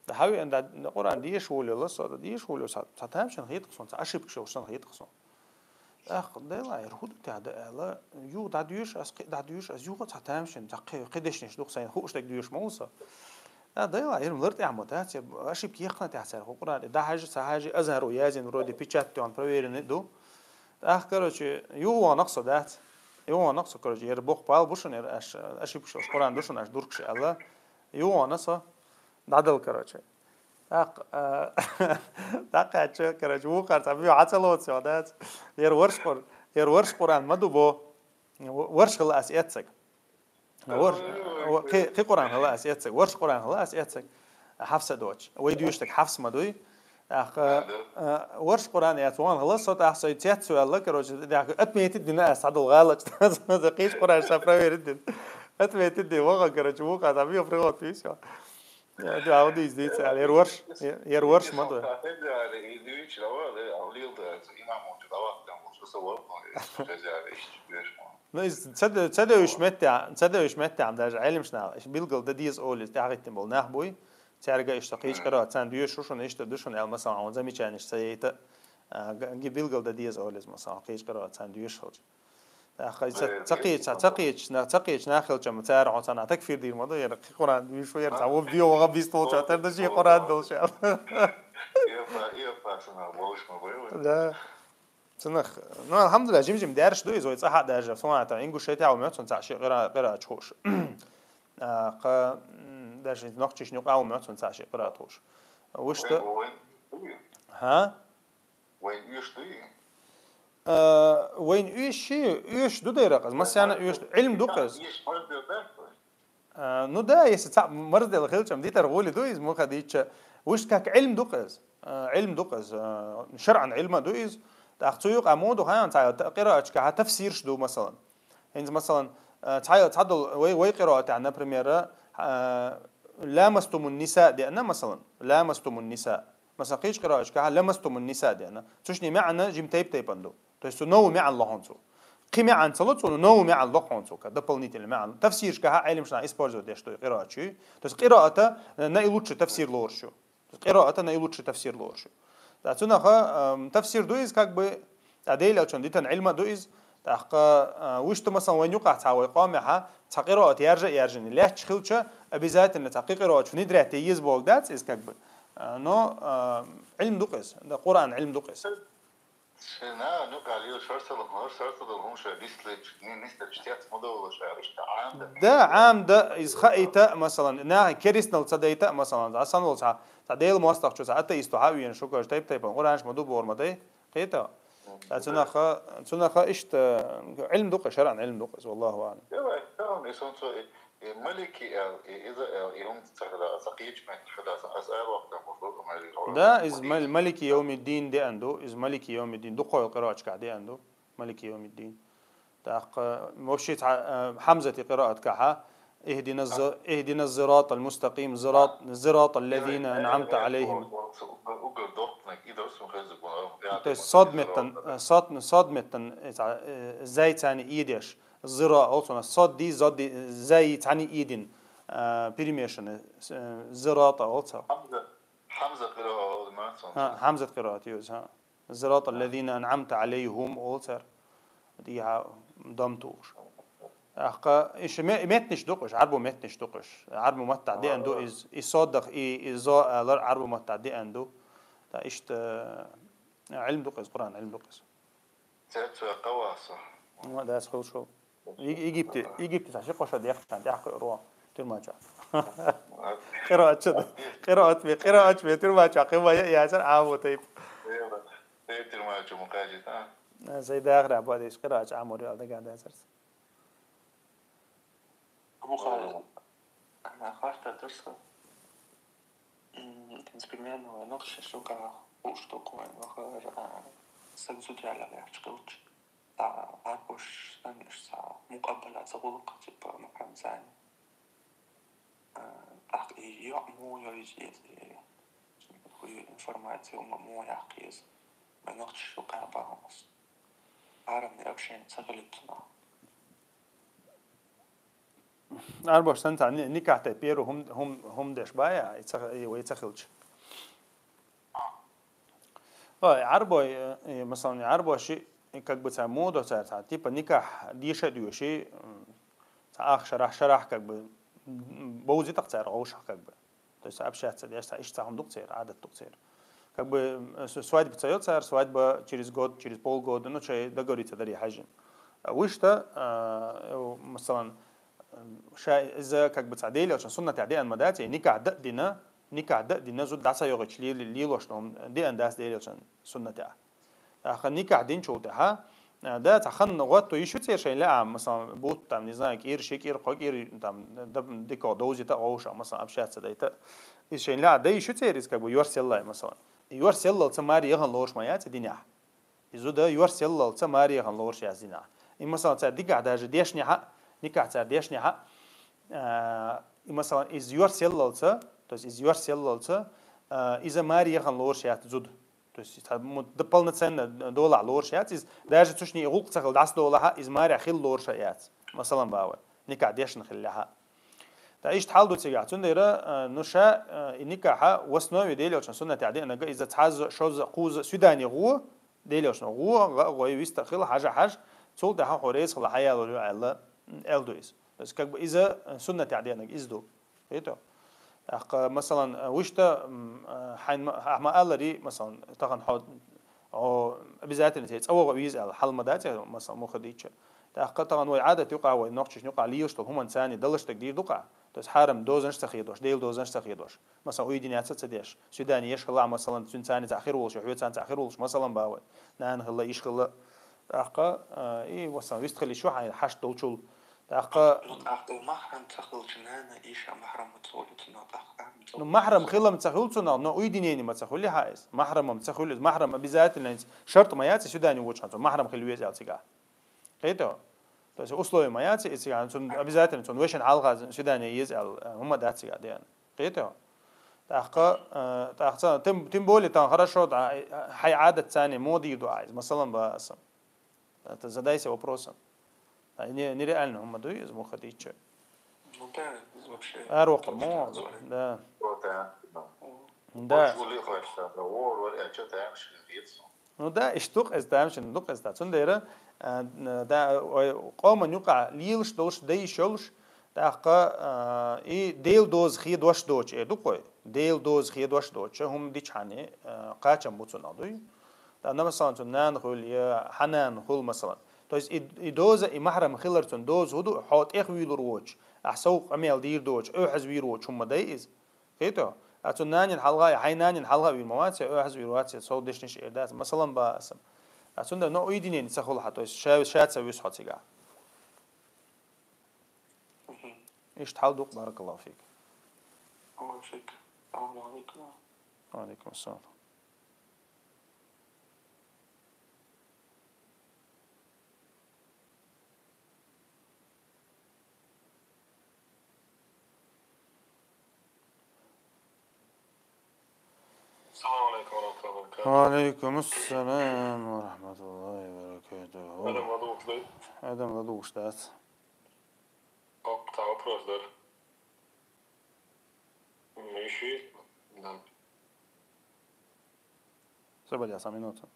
Да хьавеана, да, Къуръан деша волавелла со, да деша волавелла со, цхьа тамашийна хеташ сона, цхьа ошибка йолаш санна хеташ сона. ТӀаккха Дела, ер хӀу ду тӀехь да аьлла, юха дӀадоьшу ас, кхин а дӀадоьшу ас, юха цхьа тамашийна, цхьа кхин, кхин дешнаш ду-кх сайна, хууш дерг доьшу ма ву со. А, Дела, ер ма лар тӀехь ма дац, ер ошибка яьккхина тӀехь цар, хӀу Къуръан тӀа дӀахьажа, ца хьажа, Азхаро яздина, вроде печать тӀа проверенный ду. ТӀаккха, короче, юха вахана-кх со, дац. Юха вахана-кх со, короче, ер боккха бала бу шуна, ер аш, ошибка йолаш Къуръан ду шуна аш дургаш аьлла. Юха вахана со, дӀадала, короче. ТӀаккха, а, дӀакхаьчча, короче, вукхар цхьа бийо хьа ца лоцу, дац. Ер варш Къур-, ер варш Къуръан ма ду бо. В-, варш хилла ас эццаг. Варш, ва-, кхи, кхи Къуръан хилла ас эццаг. Варш Къуръан хилла ас эццаг. Хьафса доцуш. Вай доьшург Хьафс ма дуй. ТӀаккха, а, варш Къуръан яц вахана хилла со, тӀаккха со цец ваьлла, короче, тӀаккха отметить дина ас цхьадолу гӀалаташ. Кхечу Къуръанаш сан проверить дина. Отметить дина, ваха, короче, вукхар цхьа бийо приготовить, всё. Э, да, хӀун дийца дийца аьлла, ер варш, ер варш ма ду. Ну, иза ца де-, ца девзаш меттехь, ца девзаш меттехь даже Ӏеламнаха, иштта билгал дан деза олу иза тӀаьхьахӀиттина болу нах буй, цаьрга иштта кхечу къираат царна доьшуш шуна, иштта ду шуна аьлла, масала, хьуна замечанеш ца яйта, а, г-, г-, билгал дан деза олу иза, масала, кхечу къираат царна доьшуш хилча. ТӀаккха ца, ца кхеча, ца кхеча, ца кхеча нах хилча, цара хьо царна такфир дийр ма ду, яра кхин Къуръан вуьйш ву, яра цхьа вон вио ваха бистолча, тера дан шен Къуръан долуш аьлла. Да. Цунах, ну, алхьамдулиллахӀ, жим-жим даьржаш ду иза, вай цӀахь а даьржа, суннатехь, ингушетехь а ву моьтту цунна цхьа ши къира-, къирааташ хууш. А, кха, м, даже нохчашна юкъахь а ву моьтту цунна цхьа ши къираат хууш. Вуьшта? ХӀа? Вайн уьш дуй? Э, вайн уьш ши, уьш ду дера къаз, массарна уьш ду, Ӏилм ду къаз. Э, ну да, если цхьаъ марздел хилчам, дитар гӀули ду иза, муха дийча, вуьш как Ӏилм ду къаз. Э, Ӏилм ду къаз, э, шаръан Ӏилма ду иза. ТӀаккха цу юкъа мо ду хьан, цхьа та-, къираатчка хьан тафсирш ду, масалан. ХӀинца, масалан, э, цхьа, цхьадолу вай, вай къираатехь, например, э, ламастумун ниса деана, масалан. Ламастумун ниса. Масалан, кхечу къираатчкахь ламастумун ниса деана. Цуьшний маьӀна жим тайп-тайпана ду. То есть цу нову маьӀна ло хьуна цо. Кхин маьӀна ца ло цо, но нову маьӀна ло хьуна цо, как дополнительный маьӀна. Тафсиршкахь Ӏеламнаха использовать деш ду и къираатчий. То есть къираата, э, наилучший тафсир лоруш ю. То есть къираата наилучший тафсир лоруш ю. Ткъа цунаха, эм, тафсир ду иза, как бы, ткъа Делан Элчанна дитина Ӏилма ду иза. ТӀаккха, э, вуьшта, масалан, вайн юкъахь цхьа вай къомехьа, цхьа къираат яржа а яржина, лаьтташ хилча, обязательно цхьа кхин къирааташ внедрять е еза бохург дац иза, как бы. Э, но, э, Ӏилм ду-кх иза, да, Къуръан Ӏилм ду-кх иза. Шена, ну, калил, шарсалам, шарсалам, хӀун ша, нислич, ни-, нислич, тец ма довла ша, иштта Ӏамда. Да, Ӏамда, иза хаийта, масалан, нахе керистанал ца дайта, масалан, асан волу цхьа, цхьа Делан мостагӀчо, цхьа атеисто хьан вийна, шу каш тайп-тайпана, Къуръанаш ма ду бохур ма дай. Кхета? Ткъа цунаха, цунаха иштта Ӏилм ду-кх, шаръан Ӏилм ду-кх иза, валлаху аӀлам. Давай, давай, и сон цо, и, и Малики эл, и иза эл, и хӀума ца хила, аса кхечу метта хила, аса, аса эр вахтан бу, бу, Малики. Да, иза Мал-, Малики йовмиддин деан ду, иза Малики йовмиддин, дукхойла къираатчкахь деан ду, Малики йовмиддин. ТӀаккха, вообще, цхьа, э, Хьамзати къираат кахьа, اهدنا الز-، اهدنا الصراط المستقيم، صراط، صراط الذين أنعمت عليهم. То есть сод меттан, э, сод, сод меттан, э, цхьа, э, зай царна идеш. Зира, олцуна сод ди, зод ди, зай царна идин, э, перемешанный, э, зирата, олцу. Хьамза, Хьамза къираат, ма цун. Ха, Хьамзат къираат юз, ха. صراط الذين أنعمت عليهم олу цара. ДӀа дам тухуш. ТӀаккха иша ме-, меттанаш ду-кх уьш, Ӏарбу меттанаш ду-кх уьш. Ӏарбу маттахь деана ду иза, и содах, и, и зо алар Ӏарбу маттахь деана ду. ТӀаккха иштта, э, Ӏилм ду-кх иза, Къуръан Ӏилм ду-кх иза. Цецве кхаваса. Ма дас хьул шо. Египте, Египте цхьа ши-кхо шо дехчан тӀаьхьа кхуьур ву тюрьмачохь. Къираатча, къираат бе, къираатча бе тюрьмачохь кхин ма яцара Ӏамо тайп. Тайп тюрьмачу мукъажит, а? Зай дахра бадис къираатча Ӏамор ял дагадацарц. Абу Халид. Ана хатта дурса. М, тинс примерно вай нохча шуга уштук вай вахар, а, сагзудяла яхчкылч. Та арбуш станеш са мукъаббала са гулукъ типа мукъамзани. А, так и ё му ё из из. Хуй информация ма му яхиз. Вай нохча шуга баамас. Арам не общение сагылитна. Арбош санна цхьа ни-, никахь тӀе первый хӀум-, хӀум-, хӀум деш бая, и ца, и вай ца хилча. Ой, Ӏарбой, э, э, масалан, Ӏарбоши, э, как бы цхьа мода цара цхьа, типа никахь деша а доьши, м, цхьа ах шарахь, шарахь как бы, м, бовзийтар цара гӀовшах как бы. То есть общаться деш, цхьа иштта цхьа хӀума ду-кх церан, Ӏадат ду-кх церан. Как бы, э, с-, свадьба ца йо цара, свадьба через год, через полгода, ну, чай договориться дари хьажин. А вуьшта, э, э, масалан, э, ша иза как бы цхьа Дела элчан суннатехь деана ма дац, и никахь дан а дина, никахь дан а дина, зуда дӀа ца йогӀучу ле-, лелош ду-кх, деана дац Дела элчан суннатехь. ТӀаккха никахь динчул тӀаьхьа, а, да, цхьа хан гӀотто йиш ю церан шайн лаьа, масалан, бутт, там, не знаю, кӀира, ши кӀира, кхо кӀира, там, д-, дикагӀа довзийта а гӀовшах, масалан, общаться дайта. Иза шайн лаьа дан йиш ю церан, иза как бы йорс яллалц, масалан. И йорс яллалца маре яхана лоруш ма яц и динехь. И зуда йорс яллалца маре яхана лоруш яц динехь. И, масалан, цара дикахь даже дешнехь а, никахь цара дешнехь а, а, и, масалан, иза йорс яллалца, то есть иза йорс яллалца, а, иза маре яхана лоруш яц зуда. То есть, цхьа мо-, д-, полноценно долахь лоруш яц иза. Даже цу шинне и гӀуллакх ца хилла дӀасадолахь а, иза марехь хила лоруш а яц. Масалан, бахьа вай, никахь дешна хиллехь а. ТӀаккха иштта хьал ду цигахь. Цундела, э, ну, ша, э, и никахь в основе Дела элчан суннатехь деанарг иза цхьазза, шозза, кхузза свидани гӀо, Дела элчано гӀо, гӀа а гӀой, вист а хила, хьажа а хьажа, цул тӀаьхьа хьо реза хила хьаялор ю аьлла, аьлла ду иза. То есть, как бы иза, э, суннатехь деанарг иза ду. Кхетий хьо? ТӀаккха, масалан, вуьшта, м, а, хьайна ма, ахьа ма-аллара, масалан, тахана хьо, о, обязательно цӀа вогӀа веза аьлла, хьал ма дац, масалан, муха дийцича. ТӀаккха тахана вай Ӏадат юкъахь, вай нохчашна юкъахь лелаш долу хӀуманца царна далаш дерг дийр ду-кх. То есть хьарам дозанаш ца хедош, Дела дозанаш ца хедош. Масалан, уйдинеца ца деш, свидание еш хилахь, масалан, цуьнан царна цхьаъ хир волуш, хьоьца цхьаъ хир волуш, масалан, бахьа вай. Нана хилла, йиша хилла. ТӀаккха, а, и, масалан, вист хила йиш ю хьайна хьашт долчул. ТӀаккха Ну, тӀаккха махьрам ца хилча, нана, йиша махьрам ма ца хуьлу цунах, тӀаккха ма ца Ну, хуьлу. Махьрам хила ма ца хуьлу цунах, но уйдинени ма ца хуьлу хьа иза. Махьрам ма ца хуьлу иза. Махьрам обязательно, шарт ма яц и свидание вочу хьан цо, махьрам хила веза аьлла цигахь. Кхетий хьо? То есть условие ма яц и цигахь, цунна обязательно, цунна вешан хьалха свидание еза аьлла, э, хӀума дац цигахь деана. Кхетий хьо? ТӀаккха, э, тӀаккха ца-, тем, тем более, там хорошо, да, э, хьайн Ӏадат царна мода йир ду ахь иза, масалан, бахьа аса. Это задайся вопросом. А, не, нереально хӀума ду иза, муха дийцича. Ну да, вообще. Ара воккхур мо, да. Вот, да. Да. Очень лихо это, да, вор, вор, а чё ты, а, вообще, нет? Ну да, иштта ду-кх иза, тамашийна ду-кх иза. Цундела, а, да, ой, къоман юкъахь лелаш долуш, дан йиш йолуш, тӀаккха, а, и Делан доза хедош доцуш, э, ду-кх вай. Делан доза хедош доцуш, хӀума дичхьана, а, кхачам бу цунах, дуй? ТӀаккха, масалан, цуьнан нана хуьлу я хьан нана хуьлу, масалан. То есть и, и доза, и махьрам хилар цуьнан доза хӀун ду, хьо тӀехвуьйлур воцуш, ахь сов къамел дийр доцуш, оьхьазвийр воцуш хӀума ма дай иза. Кхетий хьо? А цуьнан нанин хьалха, я хьайн нанин хьалха а вийр ма вац, я оьхьазвийр вац, я сов дешнаш эр дац, масалан, бахьа аса. А цундела, но уйдинени ца хуьлу хьан, то есть ша, ша ца вуьсу хьо цигахь. Мгм. Иштта хьал ду-кх, баракаллаху фик. Аллаху фик. Салам алейкум. Ва алейкум ассалам. Салам алейкум ва рахматуллахи ва баракатух. Ва алейкум ассалам ва рахматуллахи ва баракатух. Адам ладугӀуш ду? Адам ладугӀуш дац. Оп, цхьа вопрос дара. М, ещё есть? Да. Освободился минуту.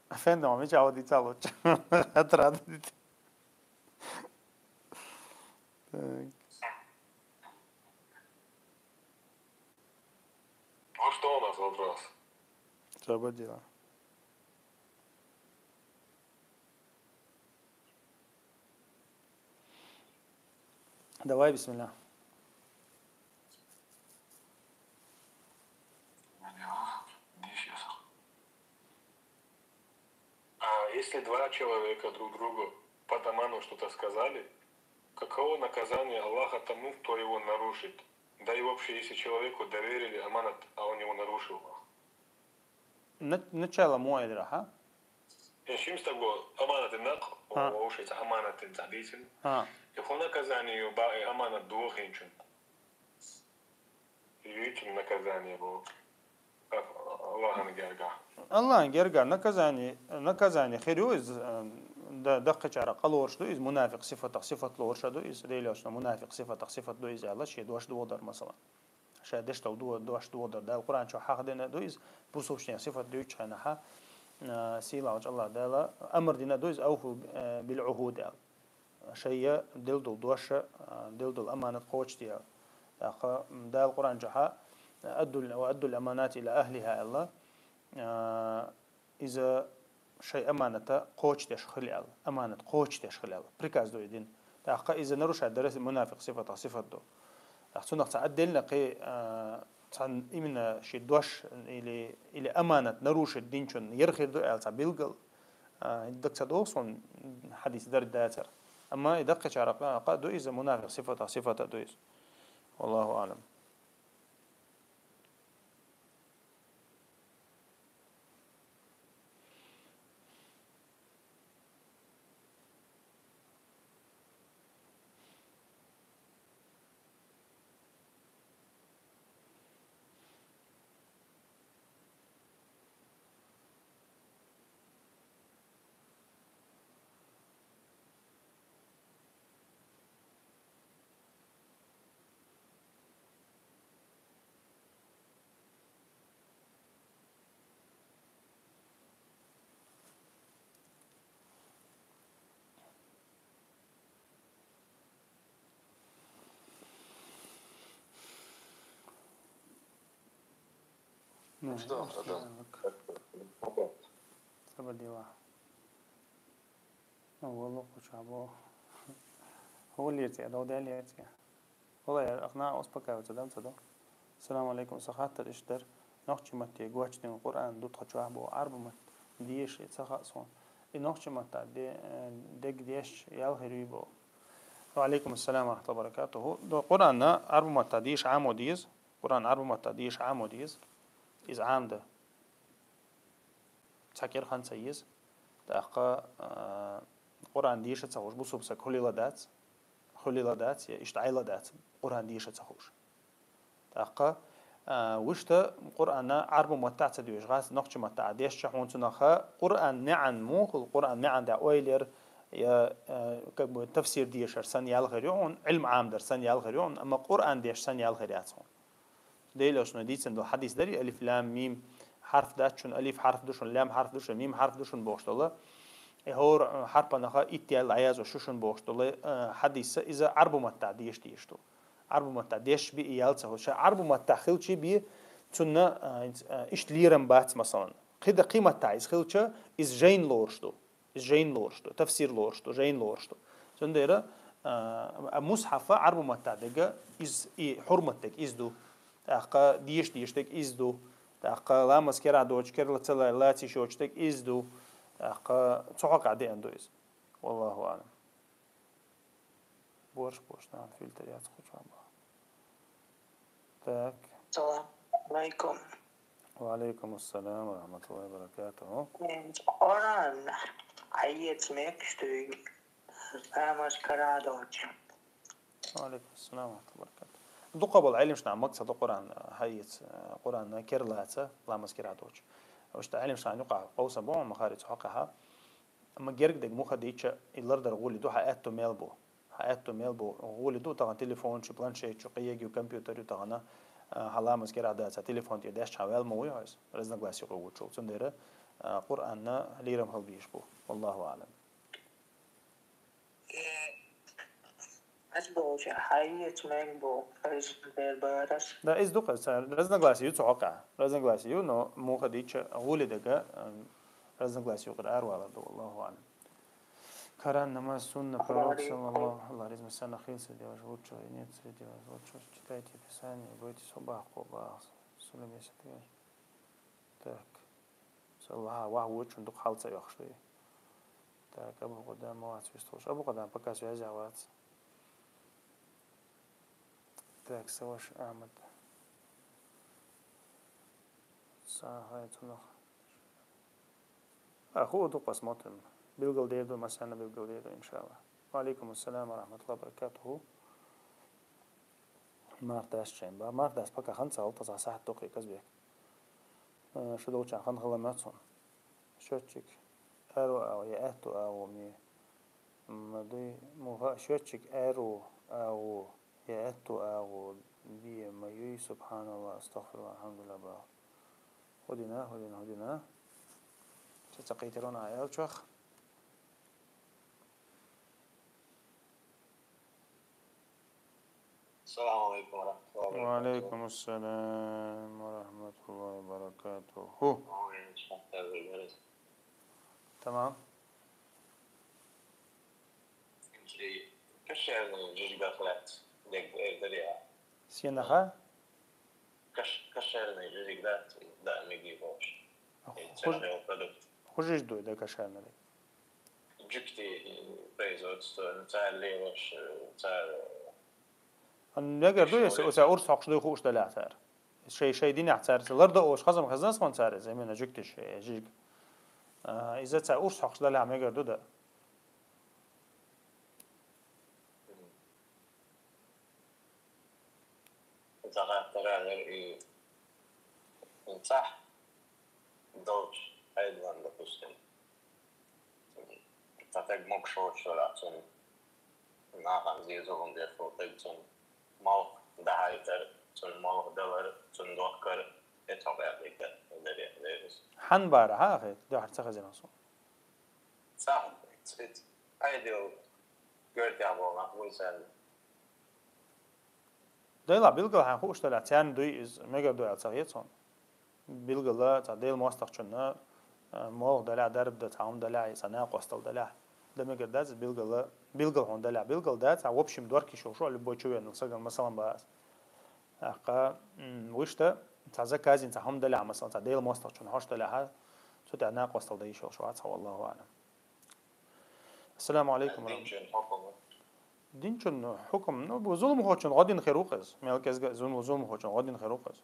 Афенди, ма мича а дийца лучу. Отрада дити. Так. Ну что у нас вопрос? Освободила. Давай, бисмилля. А если два человека друг другу по доману что-то сказали, каково наказание Аллаха тому, кто его нарушит? Да и вообще, если человеку доверили аманат, а он его нарушил. На-, начало муайдра, ха? Э, шимстаго аманат нах, А. Вообще аманат забитин. А. И по наказанию ба, э, аманат дохинчун. Юй цун наказание бо. Аллахьан гергахь. Аллахьан гергахь наказание, наказание хир ю иза, э, да-, даккхачара къа лоруш ду иза, мунафикъ сифатах сифат лоруш ду иза, Делошна мунафикъ сифатах сифат ду иза аьлла, шен дош доадар, масала. Ша деш дола до-, дош доадар. Дала Къуръан чу хьахдина ду иза, бусулбчунех сифат дуьйцучу хенахьа, э, сийлахьчу Аллахь Дала амр дина ду иза, «Авфу, э, бил-ухуд» аьлла. Шайя делла дола дош, э, делла дола аманат кхочушде аьлла. ТӀаккха, м, Дала Къуръан чухьа, «Аддул, ва аддул аманати иля ахлиха» аьлла. Э, иза шайн аманата кхочушдеш хила аьлла. Аманат кхочушдеш хила аьлла. Приказ ду и дин. ТӀаккха иза нарушать дарас мунафикъ сифатах сифат ду. ТӀаккха цунах цхьа отдельно кхин, а, цхьа именно ши дош или, или аманат нарушить динчун яр хир ду аьлла цхьа билгал, а, даг ца доху суна хьадис дар дацар. Амма и даккхачара къа-, къа ду иза мунафикъ сифатах сифата ду иза. Валлаху аълам. Ну что, Адам? Сабадила. Ну, валлаху чабо. Хулирте, додалирте. Валлахи, ахна успокаиваться дам цадо. Салам алейкум, сахаттар иштар. Нохчи матте гочдин Къуръан дутха чуахбо, арбу мат деша ца хаъ сон. И нохчи матта де-, э, дег деш ял хируй бо. Ва алейкум ассалам ва рахматуллахи ва баракатуху. До Къуръанна арбу матта деш Ӏамо диз. Къуръан арбу матта деш Ӏамо диз. Из Ӏамда. Цхьа кӀира хан ца еза. ТӀаккха, а, Къуръан деша ца хууш, бусулба саг хулила дац, хулила дац, я иштта Ӏайла дац, Къуръан деша ца хууш. ТӀаккха, а, вуьшта Къуръанна Ӏарбу маттахь ца доьшуш, гӀаз нохча маттахь дешча хьуна цунаха Къуръан маьӀан мухул, Къуръан маьӀан да ойлер, я, а, как бы, тафсир дешар сан ял хир ю хьуна, Ӏилм Ӏамдар сан ял хир ю хьуна, амма Къуръан деш сан ял хир яц хьуна. Делошна дийцина долу хьадис дарий: «Алиф, лам, мим, хьарф дац шуна, алиф хьарф ду шуна, лам хьарф ду шуна, мим хьарф ду шуна», бохуш долу. И хӀора хьарпанаха итт ял дӀаязо шу шуна бохуш долу, э, хьадиса иза Ӏарбу маттахь деш деш ду. Ӏарбу маттахь деш би и ял ца хӀу. Ша Ӏарбу маттахь хилчи би, цунна, э, э, иштта лерам бац, масалан. Кхида кхи маттахь иза хилча, иза жайн лоруш ду. Иза жайн лоруш ду, тафсир лоруш ду, жайн лоруш ду. Цундела, а, а мусхьафа Ӏарбу матта дега из, и хьурмат дег из ду. ТӀаккха деш деш дег из ду. ТӀаккха ламаз кера доцу, керла ца лай, лаций шочу дег из ду. ТӀаккха цу хьокъехь деана ду иза. Валлаху аълам. Борш, борш, нахана фильтр яц кху чохь боху. Так. Салам алейкум. Ва алейкум ассалам ва рахматуллахи ва баракатуху. Къуръан хьаэца мегаш дуй, ламаз кара доцу? Ва алейкум ассалам ва рахматуллахи ва баракатуху. Дукха болу Ӏилмаш нах маг ца до Къуръан хьаэца, Къуръан кера лаца, ламаз кера доцу. Вуьшта Ӏилмаш нах юкъахь къовса боху, ма харица хьокъехьа. Амма герга дерг муха дийча, и лардар гӀули ду, хьан аьтту мел бу. Хьан аьтту мел бу, гӀули ду, тахана телефон чу, планшет чу, кхиег ю, компьютер ю тахана, а, хьан ламаз кера даца, телефон тӀе деш чхьа ваьл ма вуй хьо иза, разногласие гӀугучул. Цундела, а, Къуръанна лерам хила бийш бу. Валлаху аълам. Ас болча хьайец мег бу, ас дер барас. Да, из ду-кх, ца-, разногласие ю цу хьокъехь. Разногласие ю, но муха дийча гӀули дага, ам, разногласие ю къира аравалар ду, валлаху аълам. Каран намаз сунна, пророк саллаллаху алейхи ва саллям, хил среди вас лучшего и нет среди вас лучшего. Читайте Писание, бойтесь Аллаха, Аллах. Сулим есет. Так. Со ваха, ваха вочун дукха хьал ца йохуш ду. Так, Абу Къудам ма вац вистхуш. Абу Къудам пока связь вац. Так, Саваш Ахмад. Са хай цунах. А, ху ду, посмотрим. Билгал дерду, масана билгал дерду, иншаллах. Ва алейкум ассалам ва рахматуллахи ва баракатуху. Мартас чен ба. Мартас пока хан цал, таза сахт токхи казбек. Э, шо долчан хан халамат сон. Счётчик аро ау, я эту ау ми. Мадуй муха счётчик аро ау, я эту ау. Бие маюй, субханаллах, астагфируллах, алхамдулиллах, ба. Худина, худина, худина. Чаца кайтерон аял чох. السلام عليكم ورحمة الله وبركاته. وعليكم السلام ورحمة الله وبركاته. Ой, шахтар берес. Тамам. Кашерный жижга хлеб. Дег, э, дарья. Сенаха? Каш-, кашерный жижга, да, меги вош. Хуж-, продукт. Хужиж дуй, да, кашерный. Жигти производство, цар леваш, цар. Ан мегар ду, если у тебя урс хокш дуй хуш да ля цар. Шей, шей динях цар, лар да ош хазам хазнас хон цар, именно жигтиш, э, жиг. А, из-за цар урс хокш да ля мегар ду да. Загаттаралар и цахь долч айдлан, допустим. Цатаг мог шоч шорах цун нахан зезулун дехлотаг цун малх дахайтар, цун малх далар, цун дохкар, это бяхлика, это бяхлика. Хьан бара, ха, хе, да харца хазина су. Цахь, ц-, ц-, айдил гөрдя болна, хуйсан. Дайла билгал хьан хуш тала цян дуй из мега дуй алцах ецон. Билгала ца дел мостах чунна, э, мог даля дарб да, цаум даля, сана костал даля. Да мега дац билгала, билгал хун даля, билгал дац, а в общем дорки шо, шо любой чувен, саган масалан бас. Аха, м, вишта, ца заказин, ца хум даля, масалан, ца дел мостах чун хош даля, ха. Цу та на костал да ишо, шо, ца, валлаху алам. Ассаламу алейкум ва рахматуллах. Динчун хукум. Динчун хукум. Ну, бу зулму хочун годин херукъыз. Мелкезге зулму, зулму хочун годин херукъыз.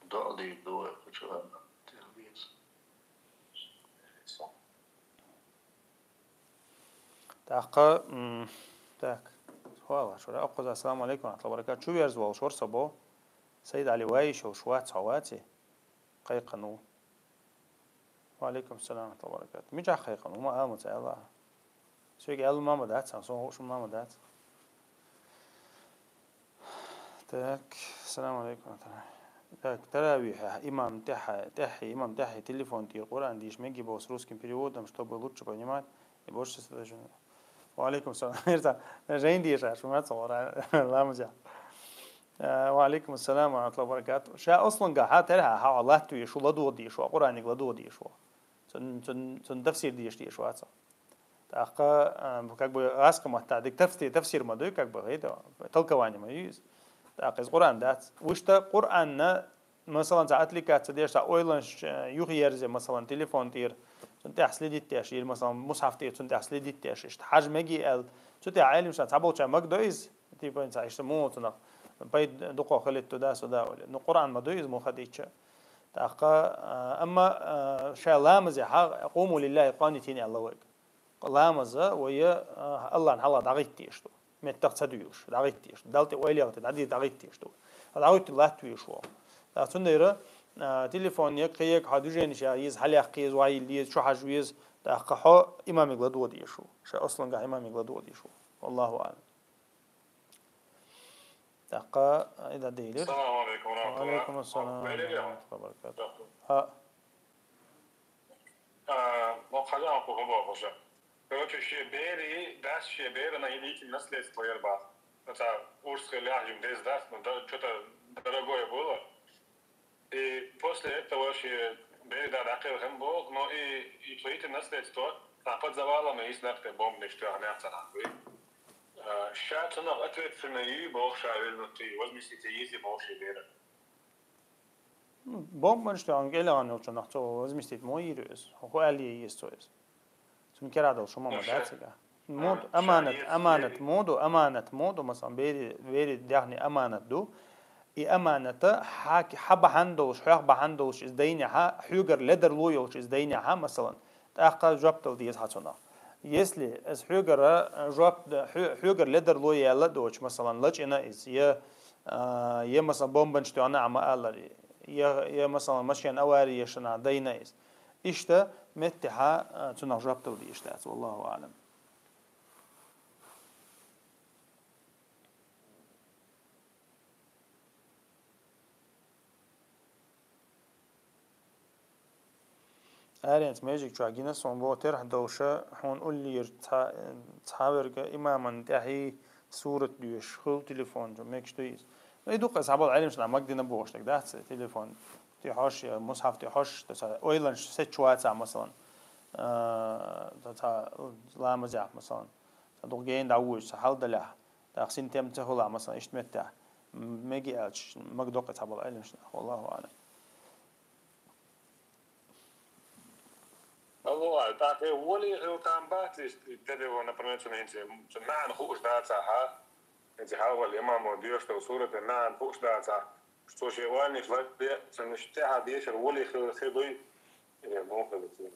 Да, ди, дуа, хочу, ладно. Тербиец. Так, м, так. Хуала, шура, акъуза, ассаламу алейкум ва рахматуллахи ва баракатух. Чу верз вол шур сабо. Саид Али Ваи шул шуа цавати. Кайкъану. Ва алейкум салам ва баракатух. Мича кайкъану, ма аму цайла. Сёги алу мама дац, сан сон хушу мама дац. Так, салам алейкум. Так, таравих, имам тяхи, тяхи, имам тяхи, телефон тир, Коран диш, меги бос русским переводом, чтобы лучше понимать и больше соображать. Ва алейкум салам. Ирта, жен диш, а шума цора, ламза. Э, ва алейкум ассалам ва рахматуллахи ва баракатух. Ша ослунга ха терха ха латви шу ладу ди шу, Кураниг ладу ди шу. Цун, цун, цун тафсир ди шу ди шу аца. Так, э, как бы аска матта дик тафсир, тафсир ма дуй, как бы, это, толкование ма юз. Так, из Куран дац. Вишта Куран на, масалан, за отвлекаться деш, за ойлан, э, юх ерзе, масалан, телефон тир, цун тях следить деш, или, масалан, мусхаф тир, цун тях следить деш, ишта хаж меги эл, цу тях айлим ша, цаболча маг до из, типа, инца, ишта му, цунах, пай дукъо халит туда-сюда, оли. Ну, Куран ма дуй из, му хадича. Так, э, амма, э, ша ламазе, ха, «Куму лилляхи къанитин», Аллах вайк. Ламаза вая, а, Аллахьан хьала дагӀиттеш ду. Меттах ца дуйуш, дагӀиттеш ду. Далти ойла ялти, дади дагӀиттеш ду. ДагӀитти латтуеш вол. Да, цундера, а, телефон як, кхе як, хьо движение ша, из хьалях кхиз, вай лиз, чу хьаж виз, да, кха хьо имамиг ладугӀ деш ву. Ша осланга имамиг ладугӀ деш ву. Аллаху алам. Так, а, ида дейлер. Салам алейкум ва рахматуллах. Ва алейкум ассалам ва рахматуллахи ва баракатух. Ха. А, ну, хаза ан кухо бо хоза. Короче, ше бери, дас ше бери на идите наследство ерба. Это урс хелях им дес дас, но да, что-то дорогое было. И после этого ше бери да дакел хем бо, но и, и твоите наследство, а под завалом и снарте бомбы, что я мяца нахуй. А, ща цунах ответственный бог ша вернутый, возместите, если бог ше бери. Ну, бомбан, что он геляган йолча нах цо возместить мо ирюс. Хо али есть то есть. Цун керадал шума ма дацага. Мод, а, аманат, шариат аманат сидели. Моду, аманат моду, масалан, бери, бери дяхни аманат ду. И аманата хак, ха бахандолш, хах бахандолш из дайня ха, хюгар ледар лу йолш из дайня ха, масалан. Тахка жоптал диез хацуна. Если из хьогара жоп, хьо-, хьогара ледарло яьлла доцуш, масалан, лачкъийна иза, я, а, я, масалан, бомбанаш тоьхна а ма аллара, я, я, масалан, машен авари ешана дайна иза. Иштта меттехьа, а, цунах жоп дала дезаш дац, валлаху аълам. Аренца межиг чохь гина суна боху терхьа долуша, хьуна уллера цхьа, цхьаверг имаман тӀаьхьий сурат доьшуш хуьлу телефон чу, мегаш ду иза. Ну, и дукха схьаболу Ӏеламаш нах магадина бохуш дерг дац, телефон тӀехьош, я мусхьаф тӀехьош, ца ойланаш сецчу вацахь, масалан, а, ца, ца ламазехь, масалан, ца дукха гена дӀавоьжуш, ца хьал далехь, тӀаккха синтем ца хуьлахь, масалан, иштта меттехь, мега аьлча, магадо кхин цхьаболу Ӏеламаш нах, валлаху аълам. Алло, тӀаккха вали хила там бац, иза телефон, например, цуьнан хӀинца, цуьнан нахана хууш дацахьа, хӀинца хьалавала имамо доьшуш долу сурат нахана хууш дацахь, цо шен ойланаш ларбе, цуьнан тӀаьхьа дешар вали хила, хила дуй, э, муха ду цуьнан.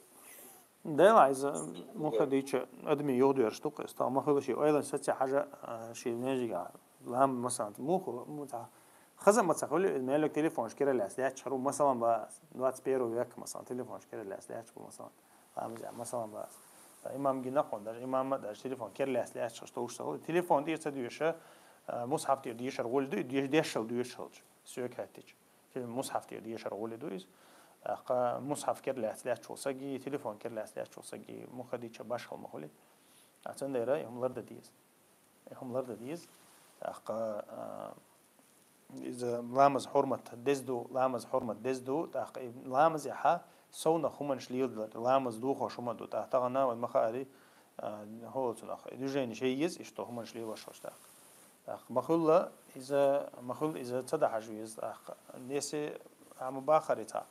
Делахь иза муха дийча, адами юхадоьрзуш ду-кх иза, тахана ма хуьлу шен ойланаш саца хьажа, а, шен межигахь. Лам, масалан, муха, му-, ца, хаза а ма ца хуьлу, иза меллиг телефонаш кира лаьцна лаьтташ хир ву, масалан, бац, двадцать первый век, масалан, телефонаш кира лаьцна лаьтташ бу, масалан, ламазехь, масалан, бац. Ткъа имам гина хьуна, даже имам а, даже телефон кира лаьцна лаьтташ хир ву, товш ца хуьлу. Телефон тӀера ца доьша, а, мусхьаф тӀера дешар гӀули ду, и де-, дешал доьшуш хилча, соьга хаьттича. Теле-, мусхьаф тӀера дешар гӀули ду иза. ТӀаккха мусхьаф кира лаьцна лаьтташ волу саги, телефон кира лаьцна лаьтташ волу саги муха дийча башхалла ма хуьлу. А цундела и хӀума лардан деза. И хӀума лардан деза. ТӀаккха, а, иза ламаз хьурмат деза ду, ламаз хьурмат деза ду, тӀаккха и ламазехьа совнах хӀуманаш леладалар, ламаз духуш хӀума ду. ТӀаккха тахана вайн ма хаари, а, хӀола цунах, и движенеш ян еза, иштта хӀуманаш лелош хилча тӀаккха. ТӀаккха ма хуьлла иза, ма хуьлла иза ца дахьаш веза тӀаккха. Если а ма бахари цхьа,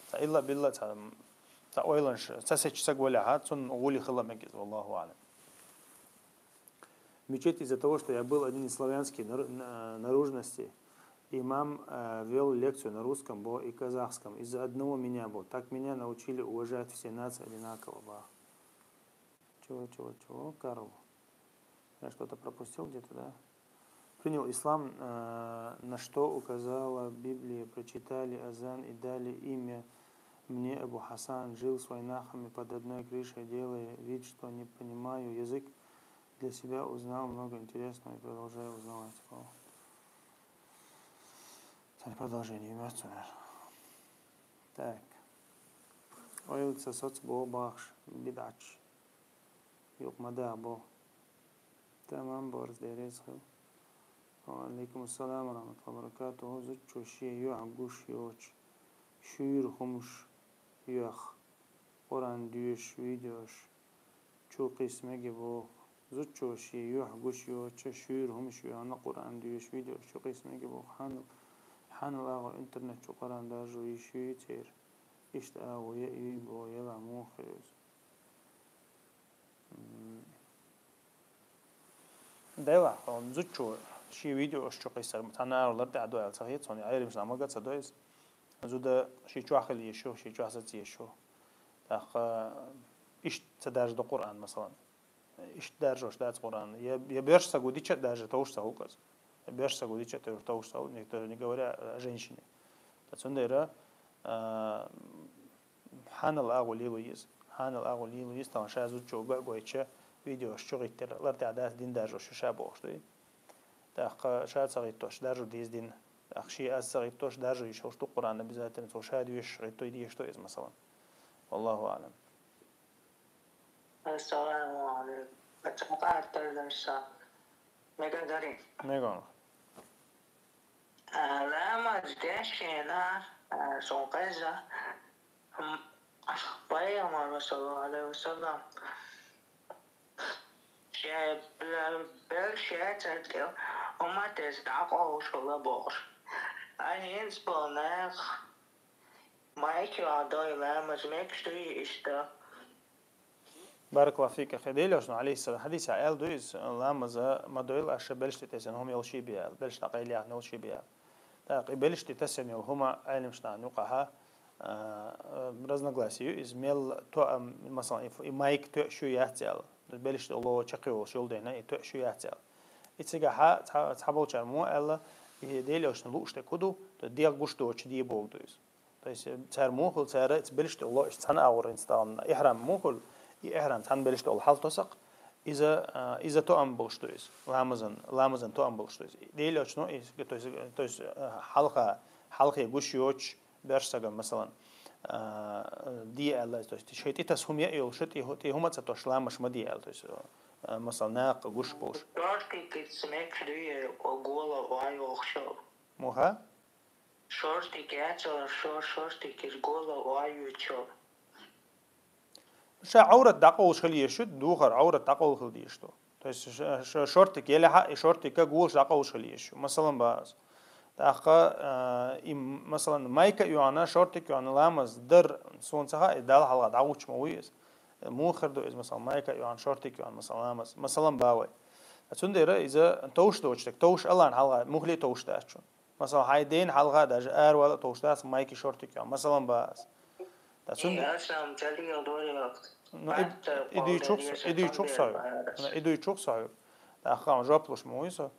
цхьа илла-билла цхьа, цхьа ойланаш ца сецча саг валехьа, цунна гӀули хила мега иза, валлаху аълам. Мечеть из-за того, что я был один из славянских нар-, на-, наружности, имам, э, вел лекцию на русском, бо, и казахском. Из-за одного меня, бо. Так меня научили уважать все нации одинаково, ба. Чего, чего, чего, Карл? Я что-то пропустил где-то, да? Принял ислам, э, на что указала Библия, прочитали азан и дали имя мне Абу Хасан, жил с вайнахами под одной крышей, делая вид, что не понимаю язык, для себя узнал много интересного и продолжаю узнавать. О. Цхьана продолжение имеется у нас. Так. Ойлаца соц бо бахш, бидӀатш. Юкъ ма да бо. Тамам борз дерриг хила. Ва алейкум ассалам ва рахматуллахи ва баракатуху. Зудчо шен юьхь гуш йоцу шуьйра хӀумаш йоьхна, Къуръан доьшуш видеош чу кхийса мега боху. Зудчо шен юьхь гуш йоцу шуьйра хӀумаш йоьхна, Къуръан доьшуш видеош чу кхийса мега боху. Хьанал, хьанал агӀор интернет чу Къуръан даржо йиш юй церан? Иштта агӀо ян юй боху, яла муха хир иза? М. Делахь, хьуна зудчо шен видеош чу кхийсар, цхьана агӀор лар тӀехь до аьлла ца хета, цунна Ӏеламаш нах мага ца до иза. Зуда шен чохь хила езаш ю, шен чохь саца езаш ю. ТӀаккха иштта ца даржадо Къуръан, масалан. Иштта даржош дац Къуръан. Я, я боьрша саго дича а даржа товш ца хӀу каза. Я боьрша саго дича а товш ца хӀу, никто не говоря о женщине. Ткъа цундела, а, хьанал агӀо лело еза. Хьанал агӀо лело еза, тахана ша зудчо га а гойтча, видеош чу гӀиттира, лар тӀехь дац дин даржош ю ша бохуш дуй. ТӀаккха ша ца гӀиттош, даржо деза дин. ТӀаккха шен аз ца гӀиттош, даржо йиш йолуш ду Къуръан обязательно, цо ша доьшуш гӀиттой дезаш ду иза, масалан. Валлаху аълам. Ассаламу алейкум. Ацамка артардан са. Мега дари. Мегон. Ламаз дешина, сункъеза, пайгамбар саллаллаху алейхи ва саллям, ше бел ше царкъел умматез дакъовшула бохуш. Ани инспонех майки адой ламаз мекшуй иштта. Баракаллаху фика. Хе, Делошна, алейхиссалам, хьадисехь аьлла ду иза, ламаза ма дойла аша белш тӀе тесна хӀума йолуш бе аьлла, белш дӀакъайла яхна йолуш бе аьлла. ТӀаккха и белш тӀе тесна йолу хӀума Ӏеламаш нахана юкъахьа, а, разногласие ю иза, мел тоам, масалан, и, и майк тоьаш ю яц аьлла. Белиш долу чекхйолуш йолу дехьа и тоьаш ю яц аьлла. И цигахьа цхьа, цхьаболчара мо аьлла, и Делан Элчано лууш дерг хӀун ду, то дегӀ гуш доцуш де бохург ду иза. То есть, э, цара муха хуьлу, цара иза белиш долу, иштта цхьана агӀор инстагӀамна. Ихьрам муха хуьлу, и ихьрам цхьана белиш долу хьал тосакх, иза, а, иза тоам болуш ду иза. Ламазан, ламазан тоам болуш ду иза. Делан Элчано, и, то есть, то есть, а, хьалха, хьалхе гуш йоцуш, беш сагам, масалан, а, де аьлла, то есть, шайн тӀе таса хӀума яа йолуш, тӀе, тӀе хӀума ца тосуш ламаз ма де аьлла, то есть, а, масалан, накха гуш болуш. Шортик иза мегаш дуй, о, гола ой йохуш. Муха? Шортик яцара, шо-, шортик иза гола ой йоцуш. Ша Ӏаврат дӀакъовлуш хила езаш ю, духар Ӏаврат дӀакъовла хила дезаш ду. То есть ш-, ш-, шортик елахьа, и шортика гулаш дӀакъовлуш хила езаш ю. Масалан, бац. ТӀаккха, а, и, масалан, майка а йоьхна, шортик а йоьхна, ламаз дар, суна ца хаьа, и Далла хьалха дӀагӀуттуш ма вуй иза. Муха хир ду иза, масалан, майка а йоьхна, шортик а йоьхна, масалан, ламаз. Масалан, бац вай. Цундела иза товш доцуш дерг, товш Аллахьан хьалха, муххале а товш дац шуна. Масалан, хьайн ден хьалха даже аравала а товш дац, майка, шортик а йоьхна. Масалан, бац. Ткъа цундела... Э, аса ам чалига дори вакт. Ну, и, и дуй чухсо, и дуй чухсо. Ну, и дуй чухсо. ТӀаккха жоп луш ма вуй со.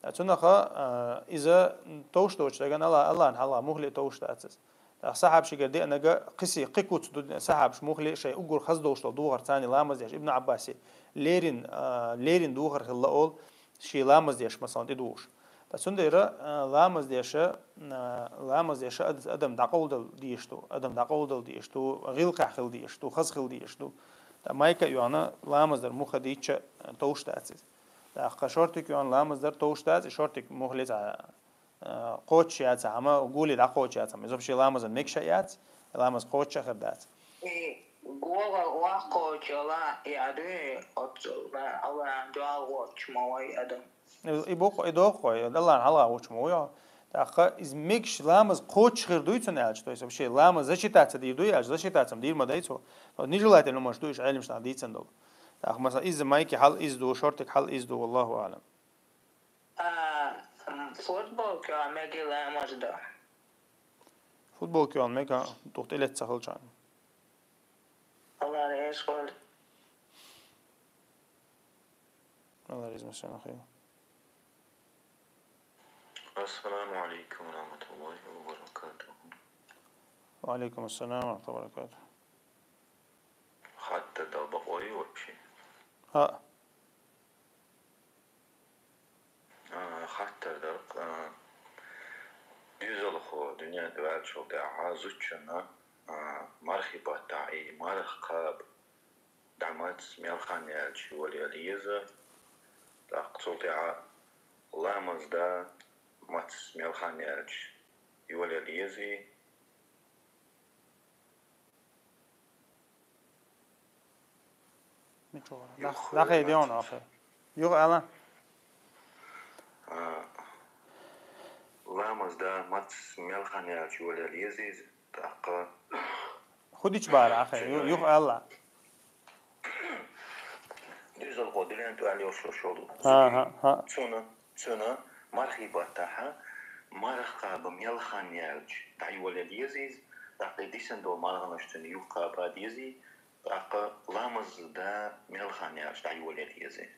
Ткъа цунах, а, иза товш доцуш дерг Алла-, Аллахьан хьалха муххале а товш дац иза. ТӀаккха сахьабашкара деанарг кхин а, кхин куц ду сахьабаша муххале а шайн уггар хаза долуш долу духар царна ламаз деш. Ибн Ӏаббасе леррина, а, леррина духар хилла олу, шен ламаз деш, масалан, тӀедухуш. Ткъа цундела, а, ламаз деша, а, ламаз деша ад-, адам дӀакъовладала дезаш ду, адам дӀакъовладала дезаш ду, гӀиллакхехь хила дезаш ду, хаза хила дезаш ду. Ткъа майка а йоьхна, ламаз дар муха дийцча, а, товш дац иза. ТӀаккха шортик а йоьхна, ламаз дар товш дац, и шортик муххале цхьа, а, кхочуш яцахьама, гуле дӀакхочуш яцахьама, иза вообще ламазан мегаш а яц, ламаз кхочуш а хир дац. И гола ой кхочуш ала, и аьлла, оцу, Аллахьан дуьхьал гӀоттуш ма вай адам. И, и боху, и доху вай, Аллахьан хьалха гӀоттуш ма вуй. ТӀаккха иза мегаш ламаз кхочуш хир дуй цунна аьлча, то есть вообще ламаз засчитаться дийр дуй аьлча, засчитаться-м дийр ма дай цо. Вот нежелательно хӀуманаш ду уьш Ӏелимнаха дийцина долу. ТӀаккха, масалан, иза майка хьал иза ду, шортик хьал иза ду, валлаху аӀлам. А, м, футболка мега ламаз дан? Футболка йоьхна мега, туху тӀелетта ца хилчахьана. Аллах реза хуьлда. Аллах реза хуьлда. Ассаламу алейкум ва рахматуллахи ва баракатуху. Ва алейкум ассалам ва рахматуллахи ва баракатуху. Хаттар дала бакъо ю вообще? ХӀаъ. А, хаттар дара, а, доьзалхо дуьнен тӀе ваьллачул тӀаьхьа зудчунна, а, мархий баттахь и марха кхаба дӀа маца мел хан яьлча йолаялла еза, тӀаккха цул тӀаьхьа ламаз дан маца мел хан яьлча йолаялла езий? Мичахь вара? Юха дах-, дахе вара. Дехьа ахе. Юха ала. А, ламаз дан маца мел хан яьлча йолаялла еза иза, тӀаккха. ХӀун дича бара ахе? Ю-, юха ала. Доьзалхо дуьнен тӀе ваьлла йолуш йолу. ХӀа, хӀа, хӀа. Цуьнан, цуьнан мархий баттахь марха кхаба мел хан яьлча дӀайолаялла еза иза, тӀаккха и дисина долу марханаш цуьнан юха кхаба дезий, тӀаккха ламаз дан мел хан яьлча дӀайолаялла еза иза.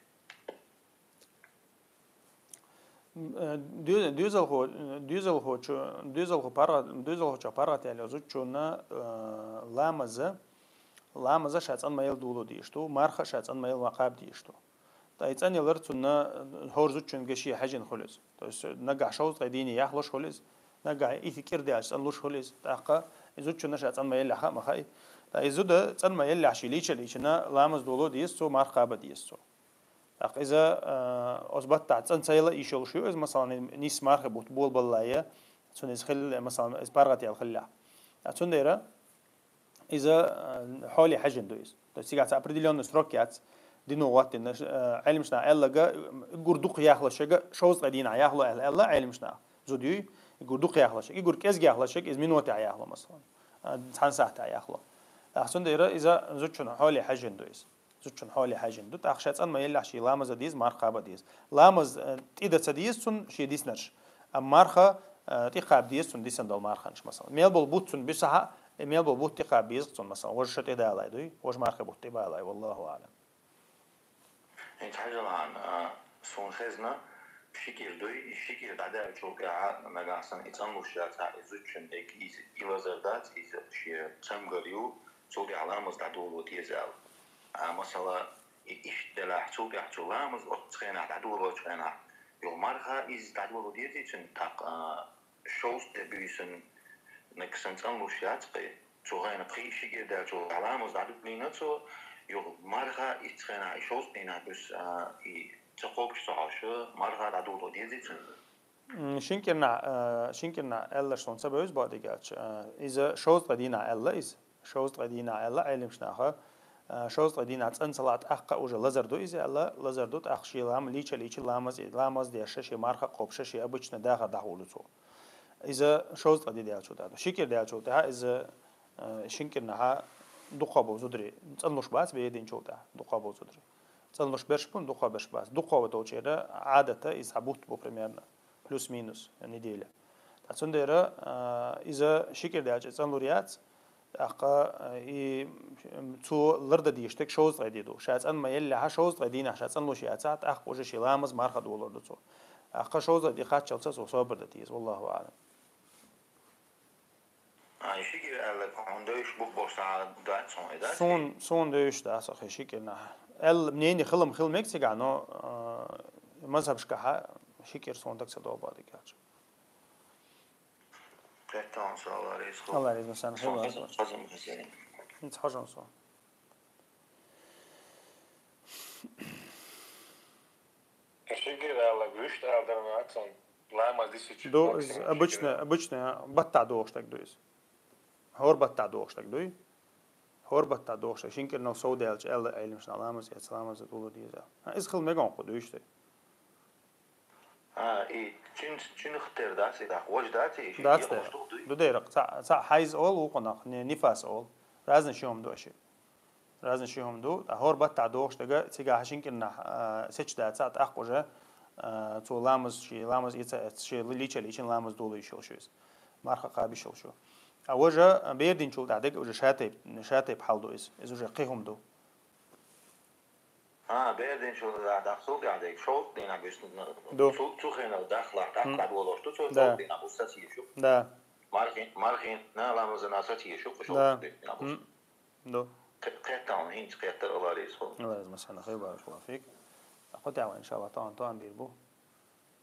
М, э, доь-, доьзалхо-, доьзалхочо-, доьзалхо паргӀат-, доьзалхочо паргӀат яьлла зудчунна, э, ламаза, ламаза ша цӀан ма елла доло дезаш ду, марха ша цӀан ма елла ма кхаба дезаш ду. Ткъа и цӀан ялар цунна, э, хӀора зудчуьнга шен хьаьжжина хуьлу иза. То есть, э, нагахь шовзткъе дийне яхлуш хуьлу иза, нагахь итт кӀира даьлча цӀанлуш хуьлу иза. ТӀаккха и зудчунна ша цӀан ма еллехь хаа ма хаьа. Ткъа и зуда цӀан ма еллехь шен лийча а лийчина, ламаз доло деза цо, марха кхаба деза цо. ТӀаккха иза, а, оцу баттахь цӀан ца яла йиш йолуш ю иза, масалан, нисса мархий бутт болабаллалц, цунна иза хилла, масалан, иза паргӀат яьлла хиллехь. А цундела иза, а, хьоле хьаьжжина ду иза. То есть цигахь цхьа определённый срок яц, дино гӀоттина, а, Ӏелимнаха аьлларг, уггар дукха яхлушшехь, шовзткъе дийнахь яхло аьлла, аьлла Ӏелимнаха. Зуда юй, уггар дукха яхлушшехь, уггар кӀезиг яхлушшехь, иза минотехь яхло, масалан. А, цхьана сахьтехь яхло. ТӀаккха цундела иза зудчун хьоле хьаьжжина ду иза. Зудчун хьоле хьаьжжина ду, тӀаккха ша цӀан ма еллехь шен ламаз а деза, марха кхаба а деза. Ламаз, э, тӀе дан ца деза цунна шен диснарш. Амма марха, э, тӀе кхаба деза цунна дисина долу марханаш, масалан. Мел болу бутт цунна буьсахьа, э, мел болу бутт тӀе кхаба беза цунна, масалан. Важа ша тӀе далале дуй, важа мархий бутт тӀе балале, валлаху аӀлам. ХӀинца хьажал хьона, а, суна хезна, ши кӀира дуй, и ши кӀира дӀадаьллачул тӀехьа нагахь санна и цӀанлуш яц, а, и зудчун дег, и, и лазар дац, иза шен цамгар ю, цул тӀехьа ламаз дӀадоло деза аьлла. А, масала, и иштта делахь, цул тӀехьа цо ламаз оццу хенахь дӀадолочу хенахь, юха марха иза дӀадоло дезий цуьнан тӀаккха, а, шовзткъе буьйсанна, нагахь санна цӀанлуш яц кхин. Цу хенахь пхи ши кӀира даьллачул тӀехьа ламаз дӀадолийна цо, юха марха иццу хенахь и шовзткъа дийнахь буьйса, а, и ца кхобуш ца хьожуш, марха дӀадоло дезий цуьнан? М, шин кӀирнахь, а, шин кӀирнахь аьлларш суна ца бевза, бакъдерг аьлча, а, иза шовзткъа дийнахь аьлла иза. Шовзткъа дийнахь аьлла Ӏеламнаха, а, шовзткъа дийнахь цӀан ца лахь тӀаккха уже лазар ду иза аьлла, лазар ду тӀаккха шен лам-, лийча-лийча ламаз, ламаз деш, шен марха а кхобуш, шен обычно дахар дӀахьулу цо. Иза шовзткъа де даьллачул тӀехьа ду. Ши кӀира даьллачул тӀехьа иза, а, шин кӀирнахьа дукхахболу зударий, цӀанлуш бац бердинчул тӀехьа, дукхахболу зударий. ЦӀанлуш берш бу, дукхахберш бац. Дукхахболчеран Ӏадат иза цхьа бутт бу примерно, плюс-минус неделя. Ткъа цундела, а, иза ши кӀира даьлча цӀанлур яц, тӀаккха, а, и, м, цо лардан дезаш дерг шовзткъе де ду. Ша цӀан ма еллехьа, шовзткъе дийнахь ша цӀанлуш яцахь, тӀаккха уже шен ламаз, марха долор ду цо. ТӀаккха шовзткъе де кхаччалца цо собар дан деза, валлаху аӀлам. А, и ши кӀира аьлларг хьуна девзаш бух болуш схьа дац хьуна, и дац? Суна, суна девзаш дац ахи ши кӀирнахь. Аьлла, мнение хила-м хила мега цигахь, но, а, мазхабашкахьа ши кӀира суна дага ца догӀу, бакъдерг аьлча. Кхетта хьуна, АллахӀ реза хуьлда. АллахӀ реза хуьлда, сан хила. Хаза, хаза, хаза. ХӀинца хьожа суна. Ши кӀира аьлларг вуьшта ала дара ма аццул, ламаз дисича. Ду иза обычно, обычно баттахь дохуш дерг ду иза. ХӀора баттахь дохуш дерг дуй? ХӀора баттахь дохуш дерг. Шин кӀирнал сов даьлча аьлла Ӏеламнаха ламаз эца, ламаз а доло деза. А, иза хила мегаш ду вуьшта. А, и чин-, чинах тера дац и дӀа? Важа дац и? Дац дера. Ду дера. Цхьа, цхьа хьайз олу вукхунах, ни-, нифас олу. Разный ши хӀума ду аша. Разный ши хӀума ду. ТӀаккха хӀора баттахь дохуш дерг, цигахь шин кӀирнахь, а, сецаш дацахь, тӀаккха уже, а, цо ламаз, шен ламаз эца, эца, шен лийча-лийчина ламаз долуш йолуш ю иза. Марха кхаба йиш йолуш ю. А важа, а, бердинчул тӀаьхьа дерг уже шатайп-, шатайпа хьал ду иза. Иза уже кхин хӀума ду. А, бердинчул тӀаьхьа, тӀаккха цул тӀаьхьа дерг шовзткъа дийнахь буьйсанна. Ду. Цу, цу хенал дахлахь, тӀаккха дӀадолуш ду цо, да, шовзткъа дийнахь буьйса сацийша ю. Да. Мархин-, мархин-, ламазана сацийша ю, да, шовзткъа дийнахь буьйса. М. Ду. Кхе-, кхетта хьуна, хӀинца кхеттара, АллахӀ реза хуьлда. АллахӀ реза, масала, хир бара, баракаллаху фик. Кху тӀехь вайн, иншаАллахӀ, тахана тоам бийр бу.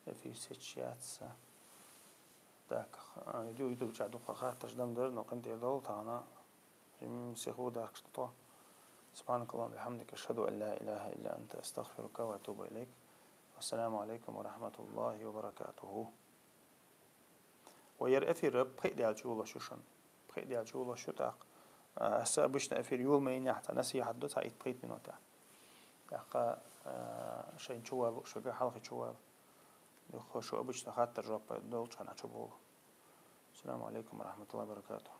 Эфир сецаш яц сан. Так, а, ю-, ютуб чохь дукха хаттарш дам дара, но кхин тӀера долу тахана. Жим сиху дахкаш тхо. سبحانك اللهم وبحمدك، أشهد أن لا إله إلا أنت، أستغفرك وأتوب إليك. والسلام عليكم ورحمة الله وبركاته. Ва яра эфир пхиъ даьлча йолуш ю шуна. Пхиъ даьлча йолуш ю тӀаккха. А, аса обычно эфир йолу ма йинехь цхьа насихьат ду, цхьа итт-пхийтта минутехь. ТӀаккха, а, шайна чу валу, шуьга хьалхе чу валу. Юха шу обычно хаттар жоп долчу хьуна чу боху. السلام عليكم ورحمة الله وبركاته.